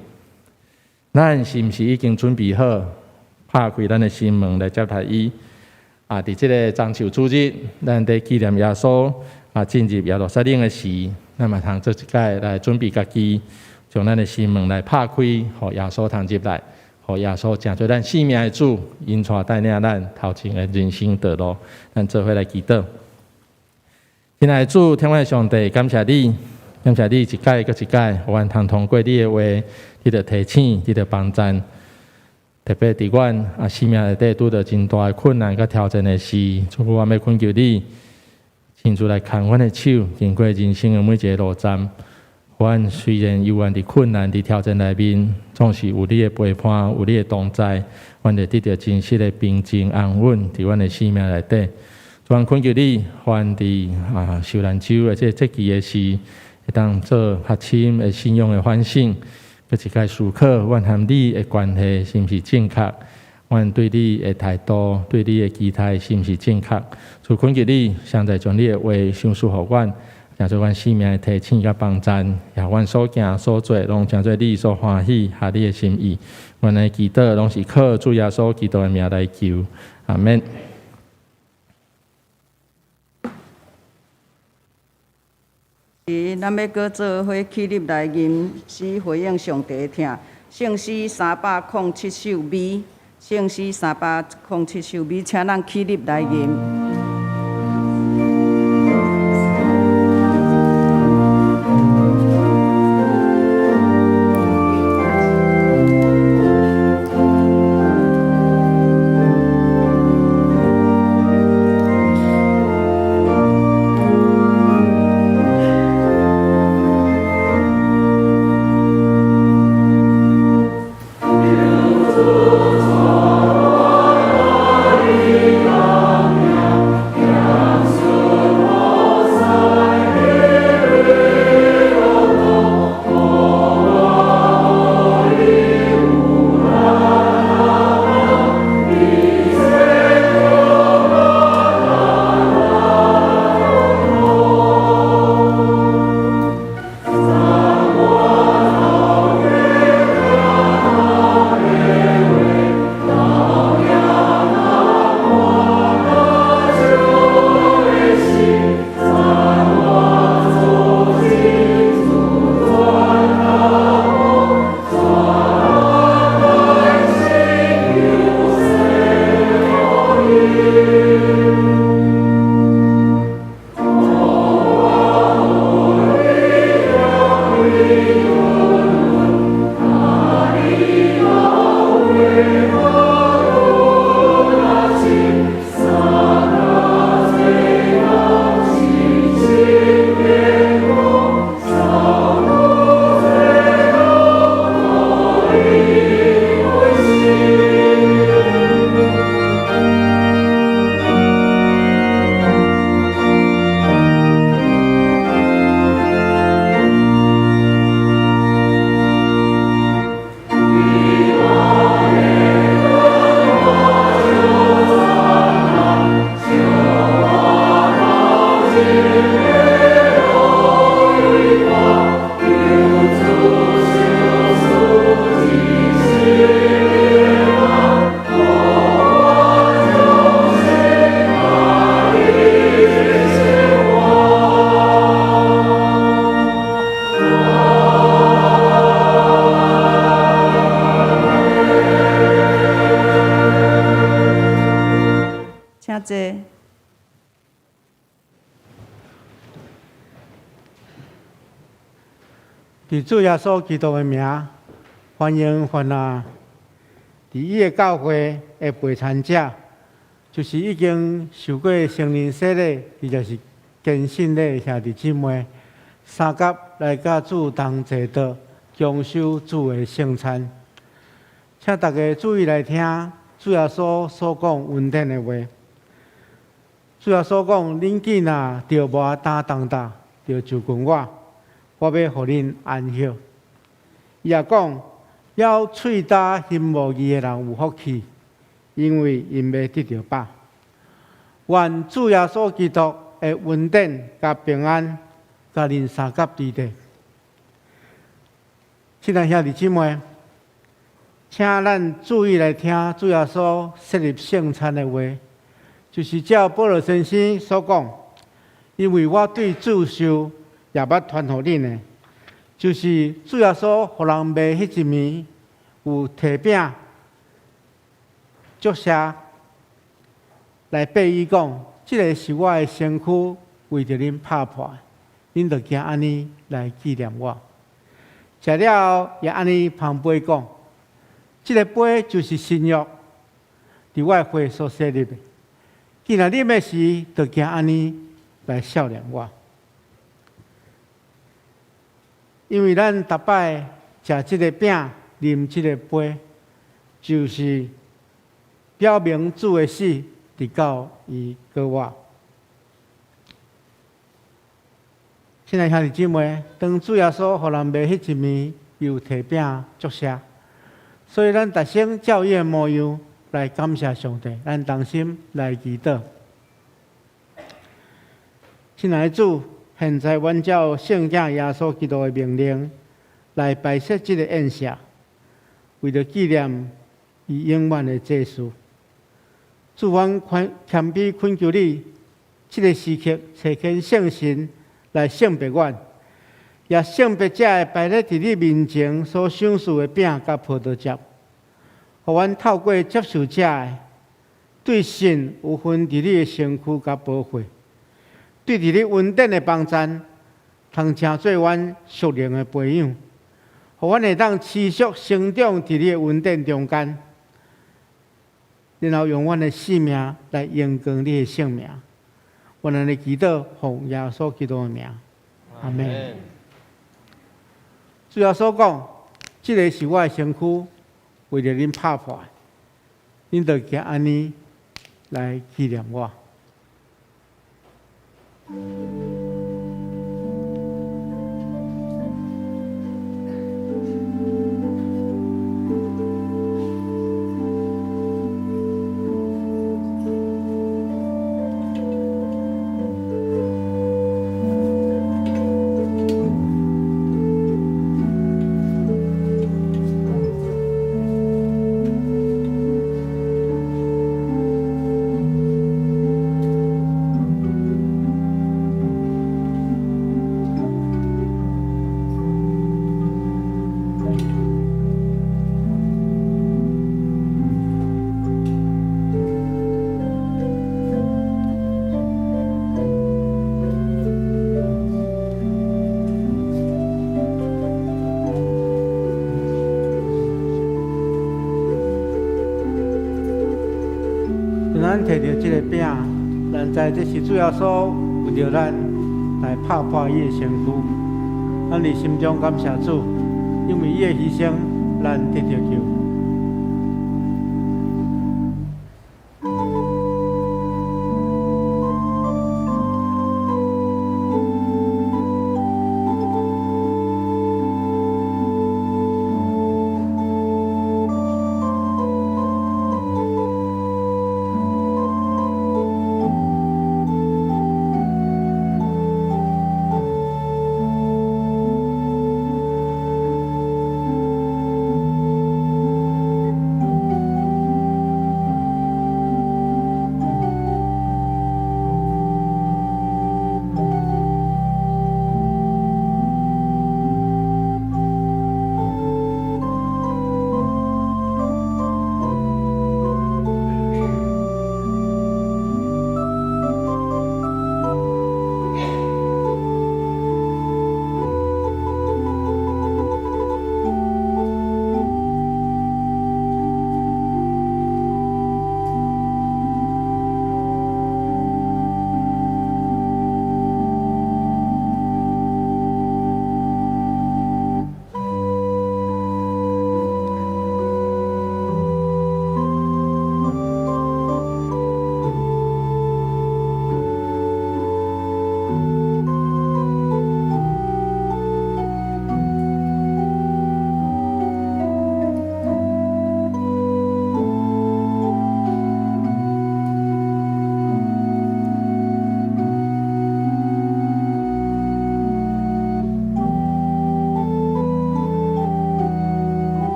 咱是毋是已經準備好，拍開咱的心門來接待伊？啊，佇這个棕樹主日，咱佇紀念耶穌啊進入耶路撒冷的時，咱嘛通做一擺來準備家己，將咱的心門來拍開，予耶穌通入來，予耶穌成做咱生命的主，引帶帶領咱頭前的人生道路。咱做伙來祈禱。親愛的主，天父上帝，感謝你，感謝你一擺閣一擺，予阮通通過你的話，得著提醒，得著幫贊。特別佇阮啊生命內底拄著真大的困難佮挑戰的時，主我欲懇求你，親自來牽阮的手，經過人生的每一个路站。阮雖然猶原佇困難、佇挑戰內面，總是有你的陪伴，有你的同在，阮會得著真實的平靜安穩，佇阮的生命內底。主，阮懇求你，阮佇啊受難週的這個節期的時，會當做較深的信仰的反省，閣一擺思考，阮和你的關係是毋是正確？阮對你的態度、對你的期待是毋是正確？主，懇求你，現在將你的話賞賜予阮，成做阮生命的提醒佮幫贊，也阮所行所做，攏成做你所歡喜合你的心意。阮的祈禱攏是靠主耶穌基督的名來求，阿們。是，咱欲閣做伙起立來吟詩回應上帝的疼。聖詩307首 B，聖詩307首 B，請咱起立來吟。求主帶我來佇主耶穌基督的名，歡迎凡啊！佇伊的教會的陪餐者，就是已經受過成人洗禮，或者是堅信禮的兄弟姊妹，三佮來佮主同齊桌，共守主的聖餐。請大家注意來聽主耶穌所講恩典的話。主耶穌講：恁囝若著無擔重擔，著就近我，我欲予恁安歇。伊也講：枵喙焦心無義的人有福氣，因為𪜶欲得著飽。願主耶穌基督的恩典佮平安，佮恁相佮佇咧。親愛兄弟姊妹，請咱注意來聽主耶穌設立聖餐的話，就是照保祿先生所講，因為我對主受也捌傳予恁的，就是主耶穌予人賣彼一暝，有提餅、祝謝來擘伊講，這个是我的身軀，為著恁拍破，恁著行按呢來紀念我。食了後，也按呢捧杯講，這个杯就是新約，佇我的血所設立的。既然啉的時，著行按呢來數念我。因為咱逐擺食這个餅、啉這个杯，就是表明主的死，直到伊閣活。親愛兄弟姊妹，當主耶穌予人賣彼一暝，有提餅祝謝，所以咱逐生照伊的模樣來感謝上帝，咱同心來祈禱。親愛的主，現在阮照聖子耶穌基督的命令來擺設這个宴席，為著紀念伊永遠的祭司。主，阮謙卑懇求你，這个時刻差遣聖神來聖別阮，也聖別這个擺佇你面前所賞賜的餅佮葡萄汁，予阮透過接受這个，對信有份佇你的身軀佮寶血，對佇你恩典的幫贊，通成做阮屬靈的培養，予阮會當持續成長佇你的恩典中間，然後用阮的生命來榮光你的聖名。阮按呢祈禱，奉耶穌基督的名，阿們。主耶穌講：這个是我的身軀，為著恁拍破，恁著行按呢來紀念我。咱提著這个餅，咱知這是主耶穌為著咱來拍破伊的身軀。咱佇心中感謝主，因為伊的犧牲，咱得著救。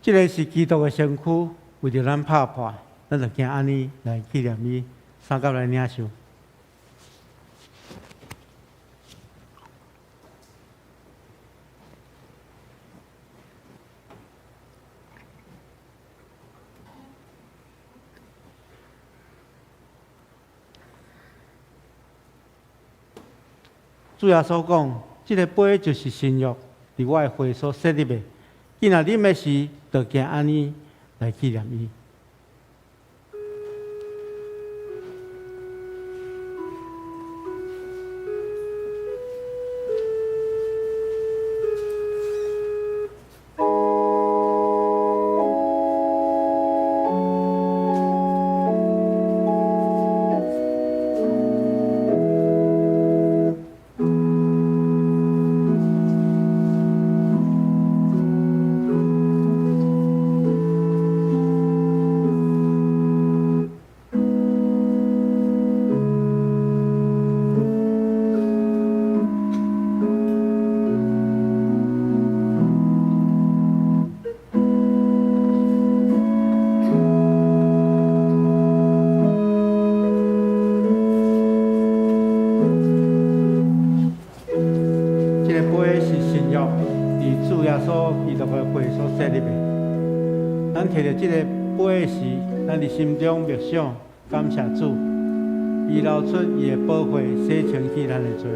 這个是基督的身軀，為著咱拍破，咱就行按呢來紀念伊，相佮來領受。主耶穌講：這个杯就是新約，佇我的血所設立的。伊若啉的時，就行按呢來紀念伊。這个杯是新約，佇主耶穌基督的血所設立的。咱提著這个杯時，咱佇心中默想，感謝主，伊流出伊的寶血，洗清去咱的罪。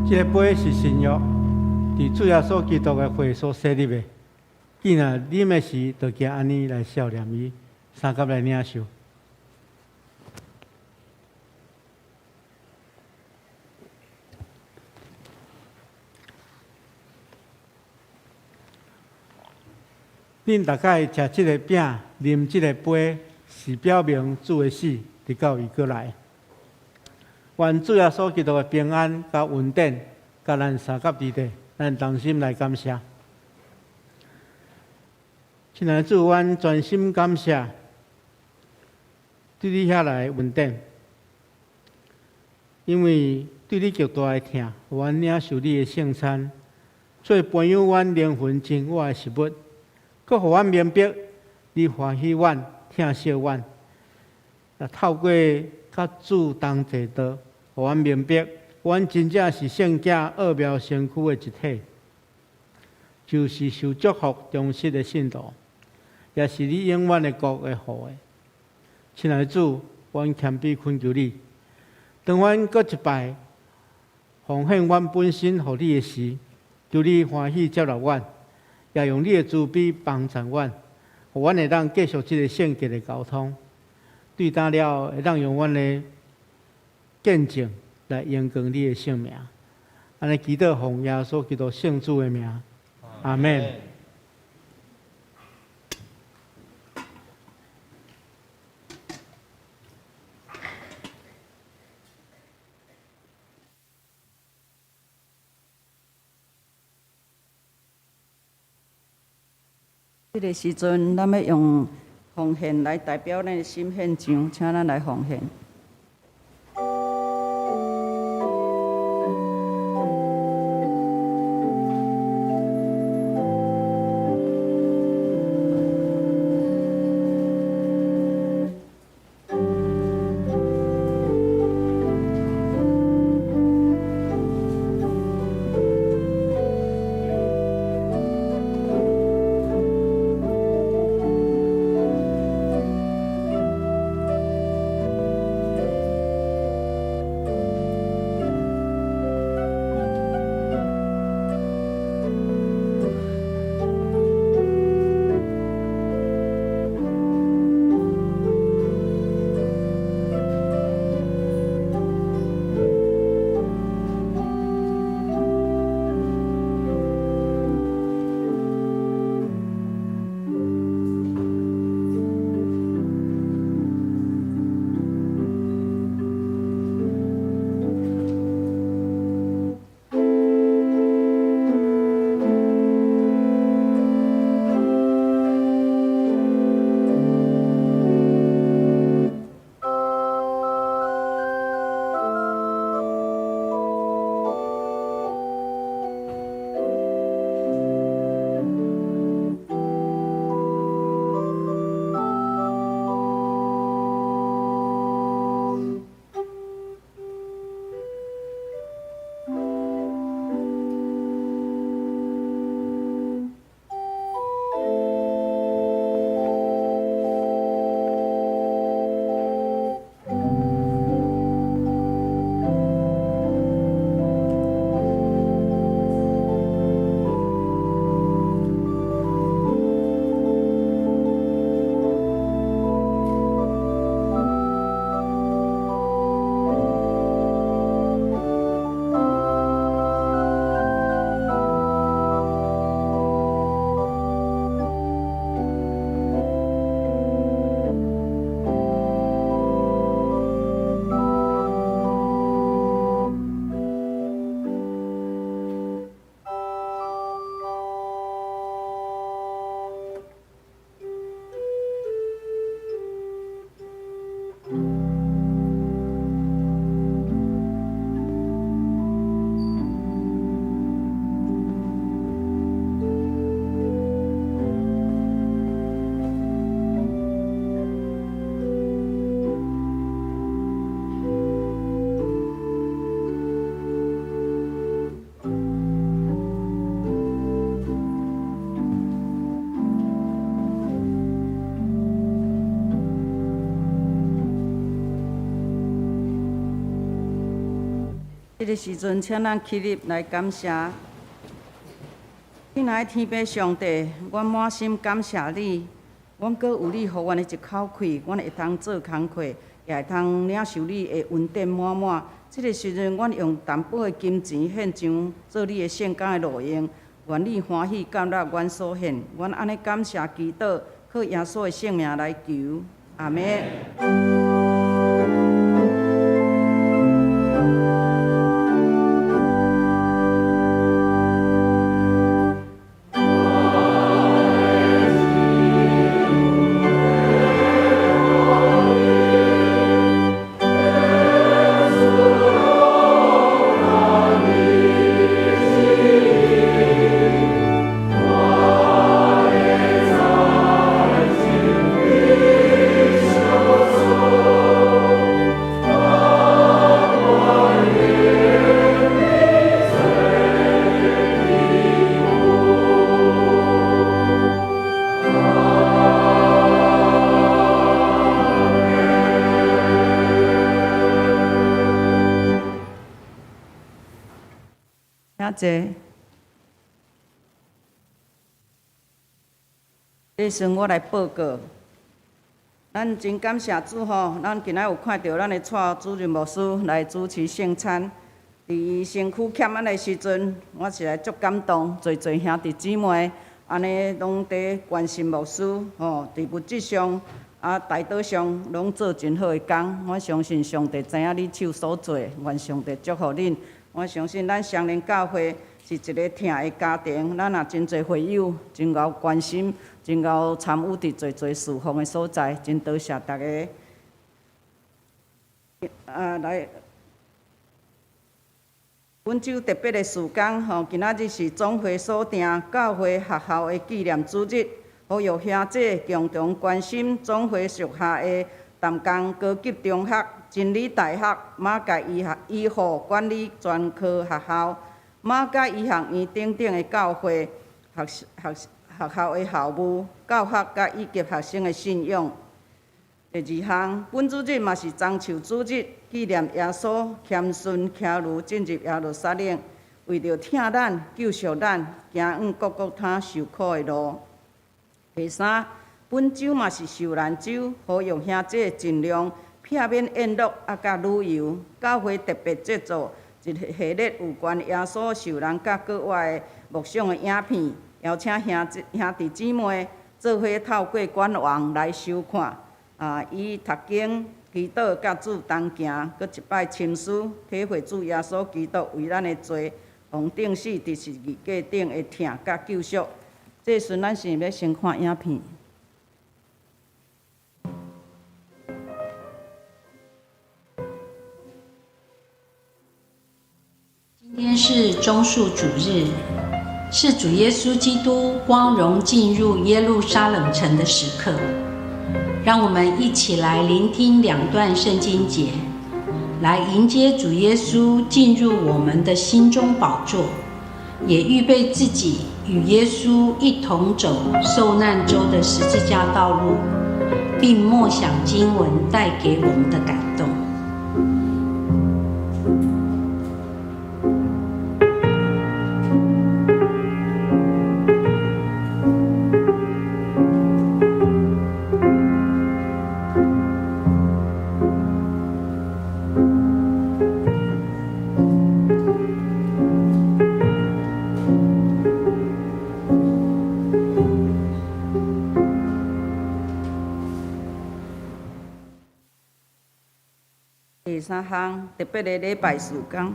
這个杯是新約，佇主耶穌基督的血所設立的。既若啉的時，就行按呢來數念伊，相佮來領受。恁逐擺食這个餅、啉這个杯，是表明主的死，直到伊閣來。願主耶穌基督的平安佮恩典，佮咱相佮佇底，咱同心來感謝。親愛的主，阮全心感謝對你遐來的恩典，因為對你極大的疼，予阮領受你的聖餐，做培養阮靈魂真我的食物，閣予阮明白你歡喜阮、疼惜阮。啊，透過佮主同齊道，予阮明白，阮真正是聖潔奧妙身軀的一體，就是受祝福忠實的信徒，也是你永遠的國的後裔。親愛的主，阮謙卑懇求你，當阮閣一擺奉獻阮本身予你的時，求你歡喜接納阮，也用你的慈悲幫助阮，予阮會當繼續這个聖潔的交通。對當了，會當用阮的見證來榮光你的聖名。按呢祈禱奉耶穌基督聖子的名，阿們。這个時陣，咱欲用奉獻來代表咱的心獻上，請咱來奉獻。這个時陣，請咱起立來感謝。親愛的天父上帝，阮滿心感謝你。阮閣有你予阮的一口氣，阮會通做工課，也會通領受你的恩典滿滿。這个時陣，阮用淡薄的金錢獻上做你的聖工的路用，願你歡喜接納阮所獻。阮按呢感謝祈禱，靠耶穌的聖名來求，阿們。請坐。這時我來報告，咱真感謝主吼，咱今仔有看著咱的蔡主任牧師來主持聖餐。佇伊身軀欠按的時陣，我實在足感動，濟濟兄弟姊妹按呢攏佇關心牧師吼，佇物質上啊、代禱上攏做真好的工。我相信上帝知影你手所做，願上帝祝福恁。我相信咱雙連教會是一个疼的家庭，咱也真濟會友，真𠢕關心，真𠢕參與佇濟濟事奉的所在，真多謝大家。啊，來，本週特別的事工吼，今仔日是總會所訂教會學校的紀念主日，呼籲兄弟共同關心總會屬下的淡江高級中學、真理大學、馬偕醫學醫護管理專科學校、馬偕醫學院等等的教會學學學校的校務、教學佮以及學生的信仰。第二項，本主日嘛是棕樹主日，紀念耶穌謙遜騎驢進入耶路撒冷，為著疼咱、救贖咱，行往各各他受苦的路。第三，本週嘛是受難週，呼籲兄弟盡量避免宴樂啊，佮旅遊。教會特別製作一系列有關耶穌受難佮國外的默想的影片，邀請兄弟兄弟姊妹做伙透過官網來收看。啊，以讀經、祈禱、佮主同行，閣一擺深思，體會主耶穌基督為咱的罪，予釘死佇十字架頂的疼佮救贖。這時陣，咱是欲先看影片。今天是棕樹主日，是主耶穌基督光榮進入耶路撒冷城的時刻。讓我們一起來聆聽兩段聖經節，來迎接主耶穌進入我們的心中寶座，也預備自己與耶穌一同走受難週的十字架道路，並默想經文帶給我們的感動。第三項特別的禮拜事工，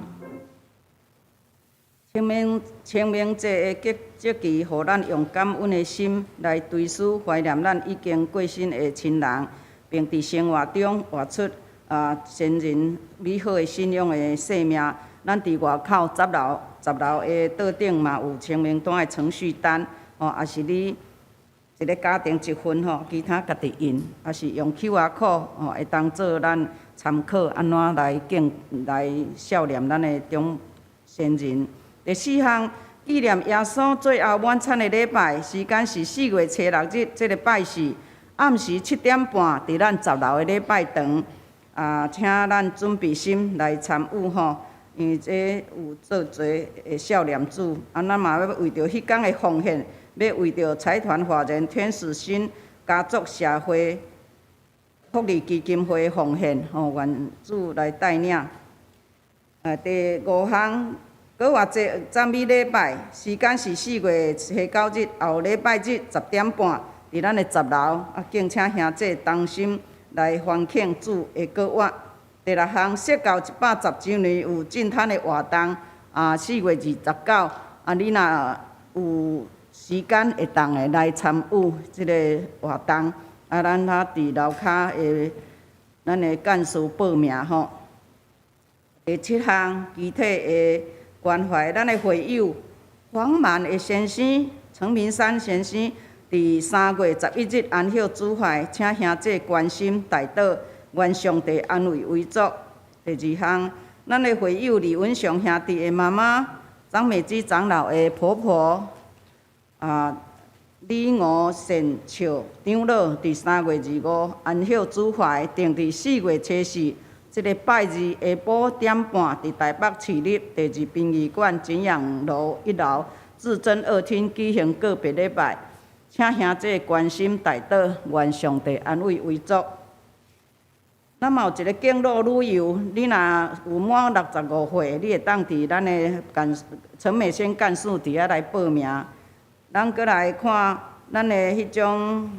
清明清明節的節節期，予咱用感恩的心來追思懷念咱已經過身的親人，並佇生活中活出啊先人美好的信仰的生命。咱佇外口十樓十樓的桌頂嘛有清明單的程序單，吼，抑是你一个家庭一份吼，其他家己印，抑是用 QR code 吼，會當做咱參考，按怎來敬來孝念咱的長先人。第四項，紀念耶穌最後晚餐的禮拜，時間是4月初六日，這个拜四暗時7點半，佇咱十樓的禮拜堂，啊，請咱準備心來參與吼。因為這有做濟的少年主，啊，咱嘛欲為著彼工的奉獻，欲為著財團法人天使心家族社會福利基金會的奉獻，吼，願主來帶領。第五項，閣活節讚美禮拜，時間是4月29日後禮拜日10點半，佇咱的十樓，啊，敬請兄弟同心來歡慶主的復活。第六項，釋教110週年有進攤的活動，啊，4月29，啊，你若有時間會當的來參與這个活動，啊，咱較佇樓跤的咱的幹事報名吼。第七項，具體的關懷，咱的會友黃滿的先生陳明山先生，佇3月11日安息主懷，請兄弟關心代禱，願上帝安慰遺族。第二項，咱的會友李文祥兄弟的媽媽張美芝長老的婆婆啊，李吳善笑長老，佇3月25安息主懷，定佇4月24，這个拜二下晡點半，佇台北市立第二殯儀館景仰樓一樓至真二廳舉行告別禮拜，請兄弟關心代禱，願上帝安慰遺族。咱嘛有一个敬老旅遊，你若有滿65歲，你會當佇咱的幹陳美仙幹事佇遐來報名。咱閣來看咱的彼種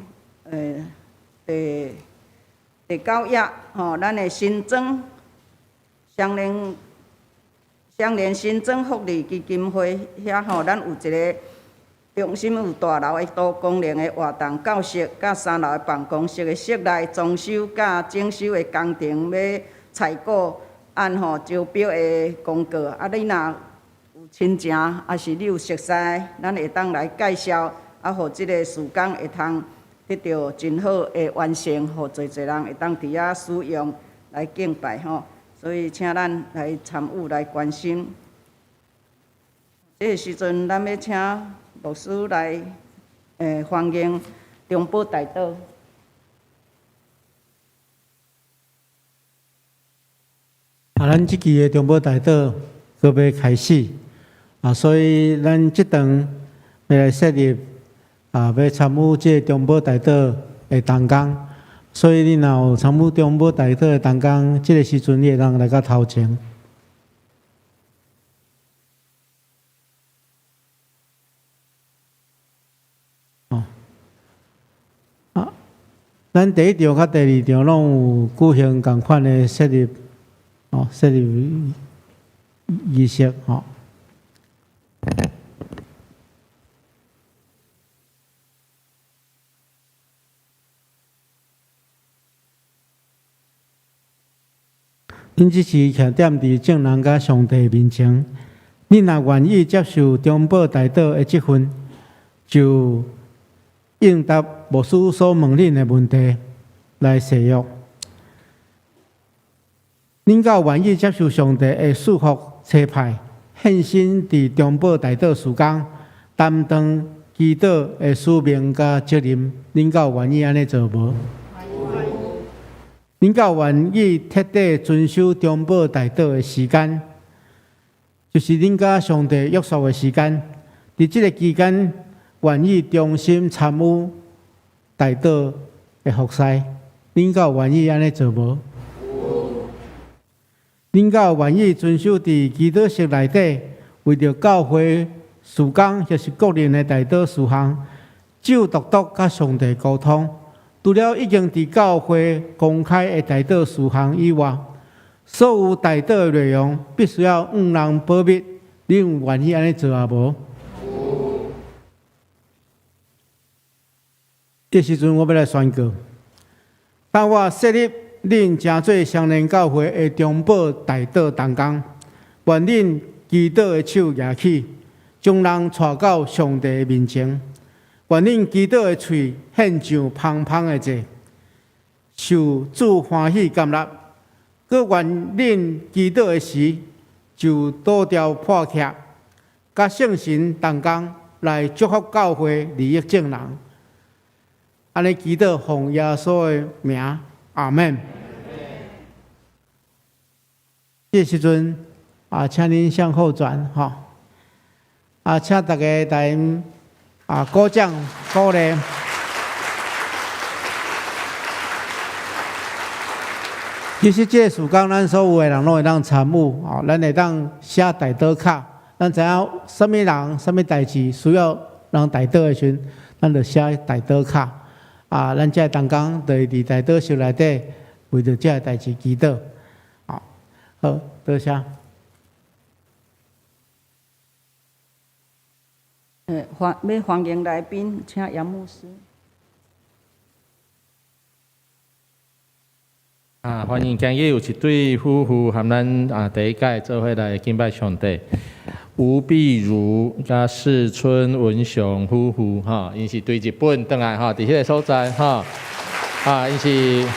第九頁吼，咱的新莊雙連雙連新莊福利基金會遐吼，咱有一个中心有大樓的多功能的活動教室，佮三樓的辦公室的室內裝修佮整修的工程，欲採購按吼招標的公告。啊，你若有親情，抑是你有熟似，咱會當來介紹，啊，予這个事工會通得著真好的完成，予濟濟人會當佇遐使用來敬拜吼。所以，請咱來參與來關心。這个時陣，咱欲請牧師來，歡迎中保代禱。啊，咱這期的中保代禱閣欲開始，啊，所以咱這頓欲來設立，啊，欲參與這个中保代禱的同工，所以你若有參與中保代禱的同工，這个時陣你會當來到頭前。啊，咱第一場佮第二場攏有舉行仝款的設立，哦，設立儀式，吼。恁這是徛踮佇眾人佮上帝面前，恁若願意接受中保代禱的這份，就應答牧師所問恁的問題來誓約。恁敢有願意接受上帝的賜福差派，獻身佇中保代禱事工，擔當祈禱的使命佮責任？恁敢有願意按呢做無？恁敢有願意徹底遵守中保代禱的時間？就是恁佮上帝約束的時間。佇這个期間，願意忠心參與代禱的服事，恁敢有願意按呢做無？恁敢有願意遵守佇祈禱室內底，為著教會事工抑是個人的代禱事項，只有獨獨佮上帝溝通？除了已經佇教會公開的代禱事項以外，所有代禱的內容必須要向人保密。恁有願意按呢做抑無？這時陣我欲來宣告：當我設立恁成做雙連教會的中保代禱同工，願恁祈禱的手舉起，將人帶到上帝的面前。願恁祈禱的喙獻上芳芳的祭，受主歡喜甘納。閣願恁祈禱的時，就倒掉破拆，佮聖神同工來祝福教會利益眾人。按呢祈禱，奉耶穌的名，阿門。這時陣，啊，請恁向後轉，吼。啊，請大家來鼓掌鼓勵。其實這個事工，咱所有的人攏會當參與，哦，咱會當寫代禱卡，咱知影啥物人、啥物代誌需要人代禱的時陣，咱就寫代禱卡。啊，咱這個同工就會佇代禱室內底為著這個代誌祈禱。好，好，多謝。歡欲歡迎來賓，請楊牧師。啊，歡迎今日有一對夫婦含咱第一屆做伙來敬拜上帝，吳碧如佮世春文雄夫婦吼，𪜶是對日本轉來吼，佇彼个所在吼，啊，𪜶是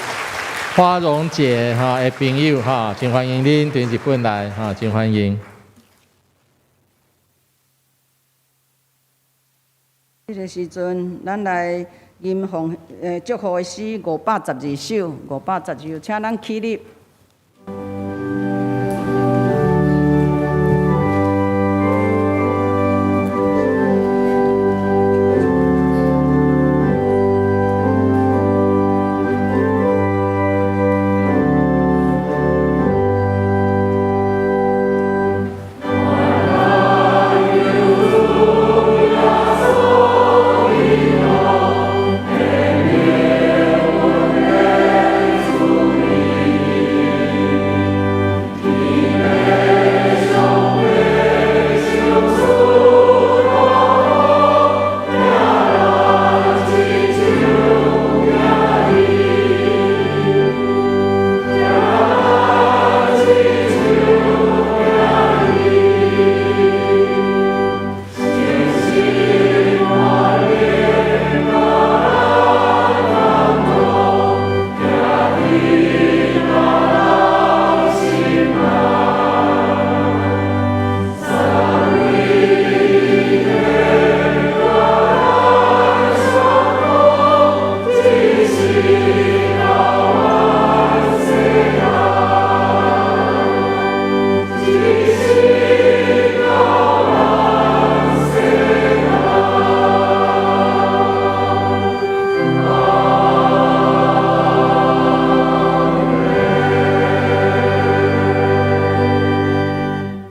花榮姐吼的朋友吼，真歡迎恁對日本來吼，真歡迎。這个時陣，咱來吟奉祝福的詩512首，512首，請咱起立。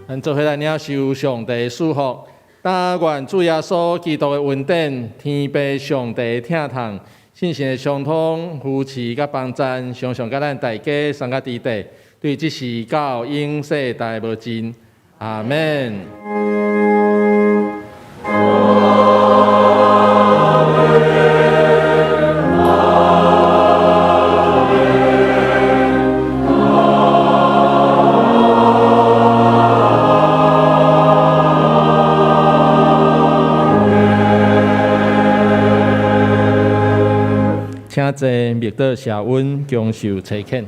咱做伙來領受上帝賜福，但願主耶穌基督的恩典、天父上帝的疼痛、聖神的相通、扶持佮幫贊，常常佮咱大家三個弟弟，對這時到永世代無盡。阿們。請坐，默禱謝恩，享受差遣。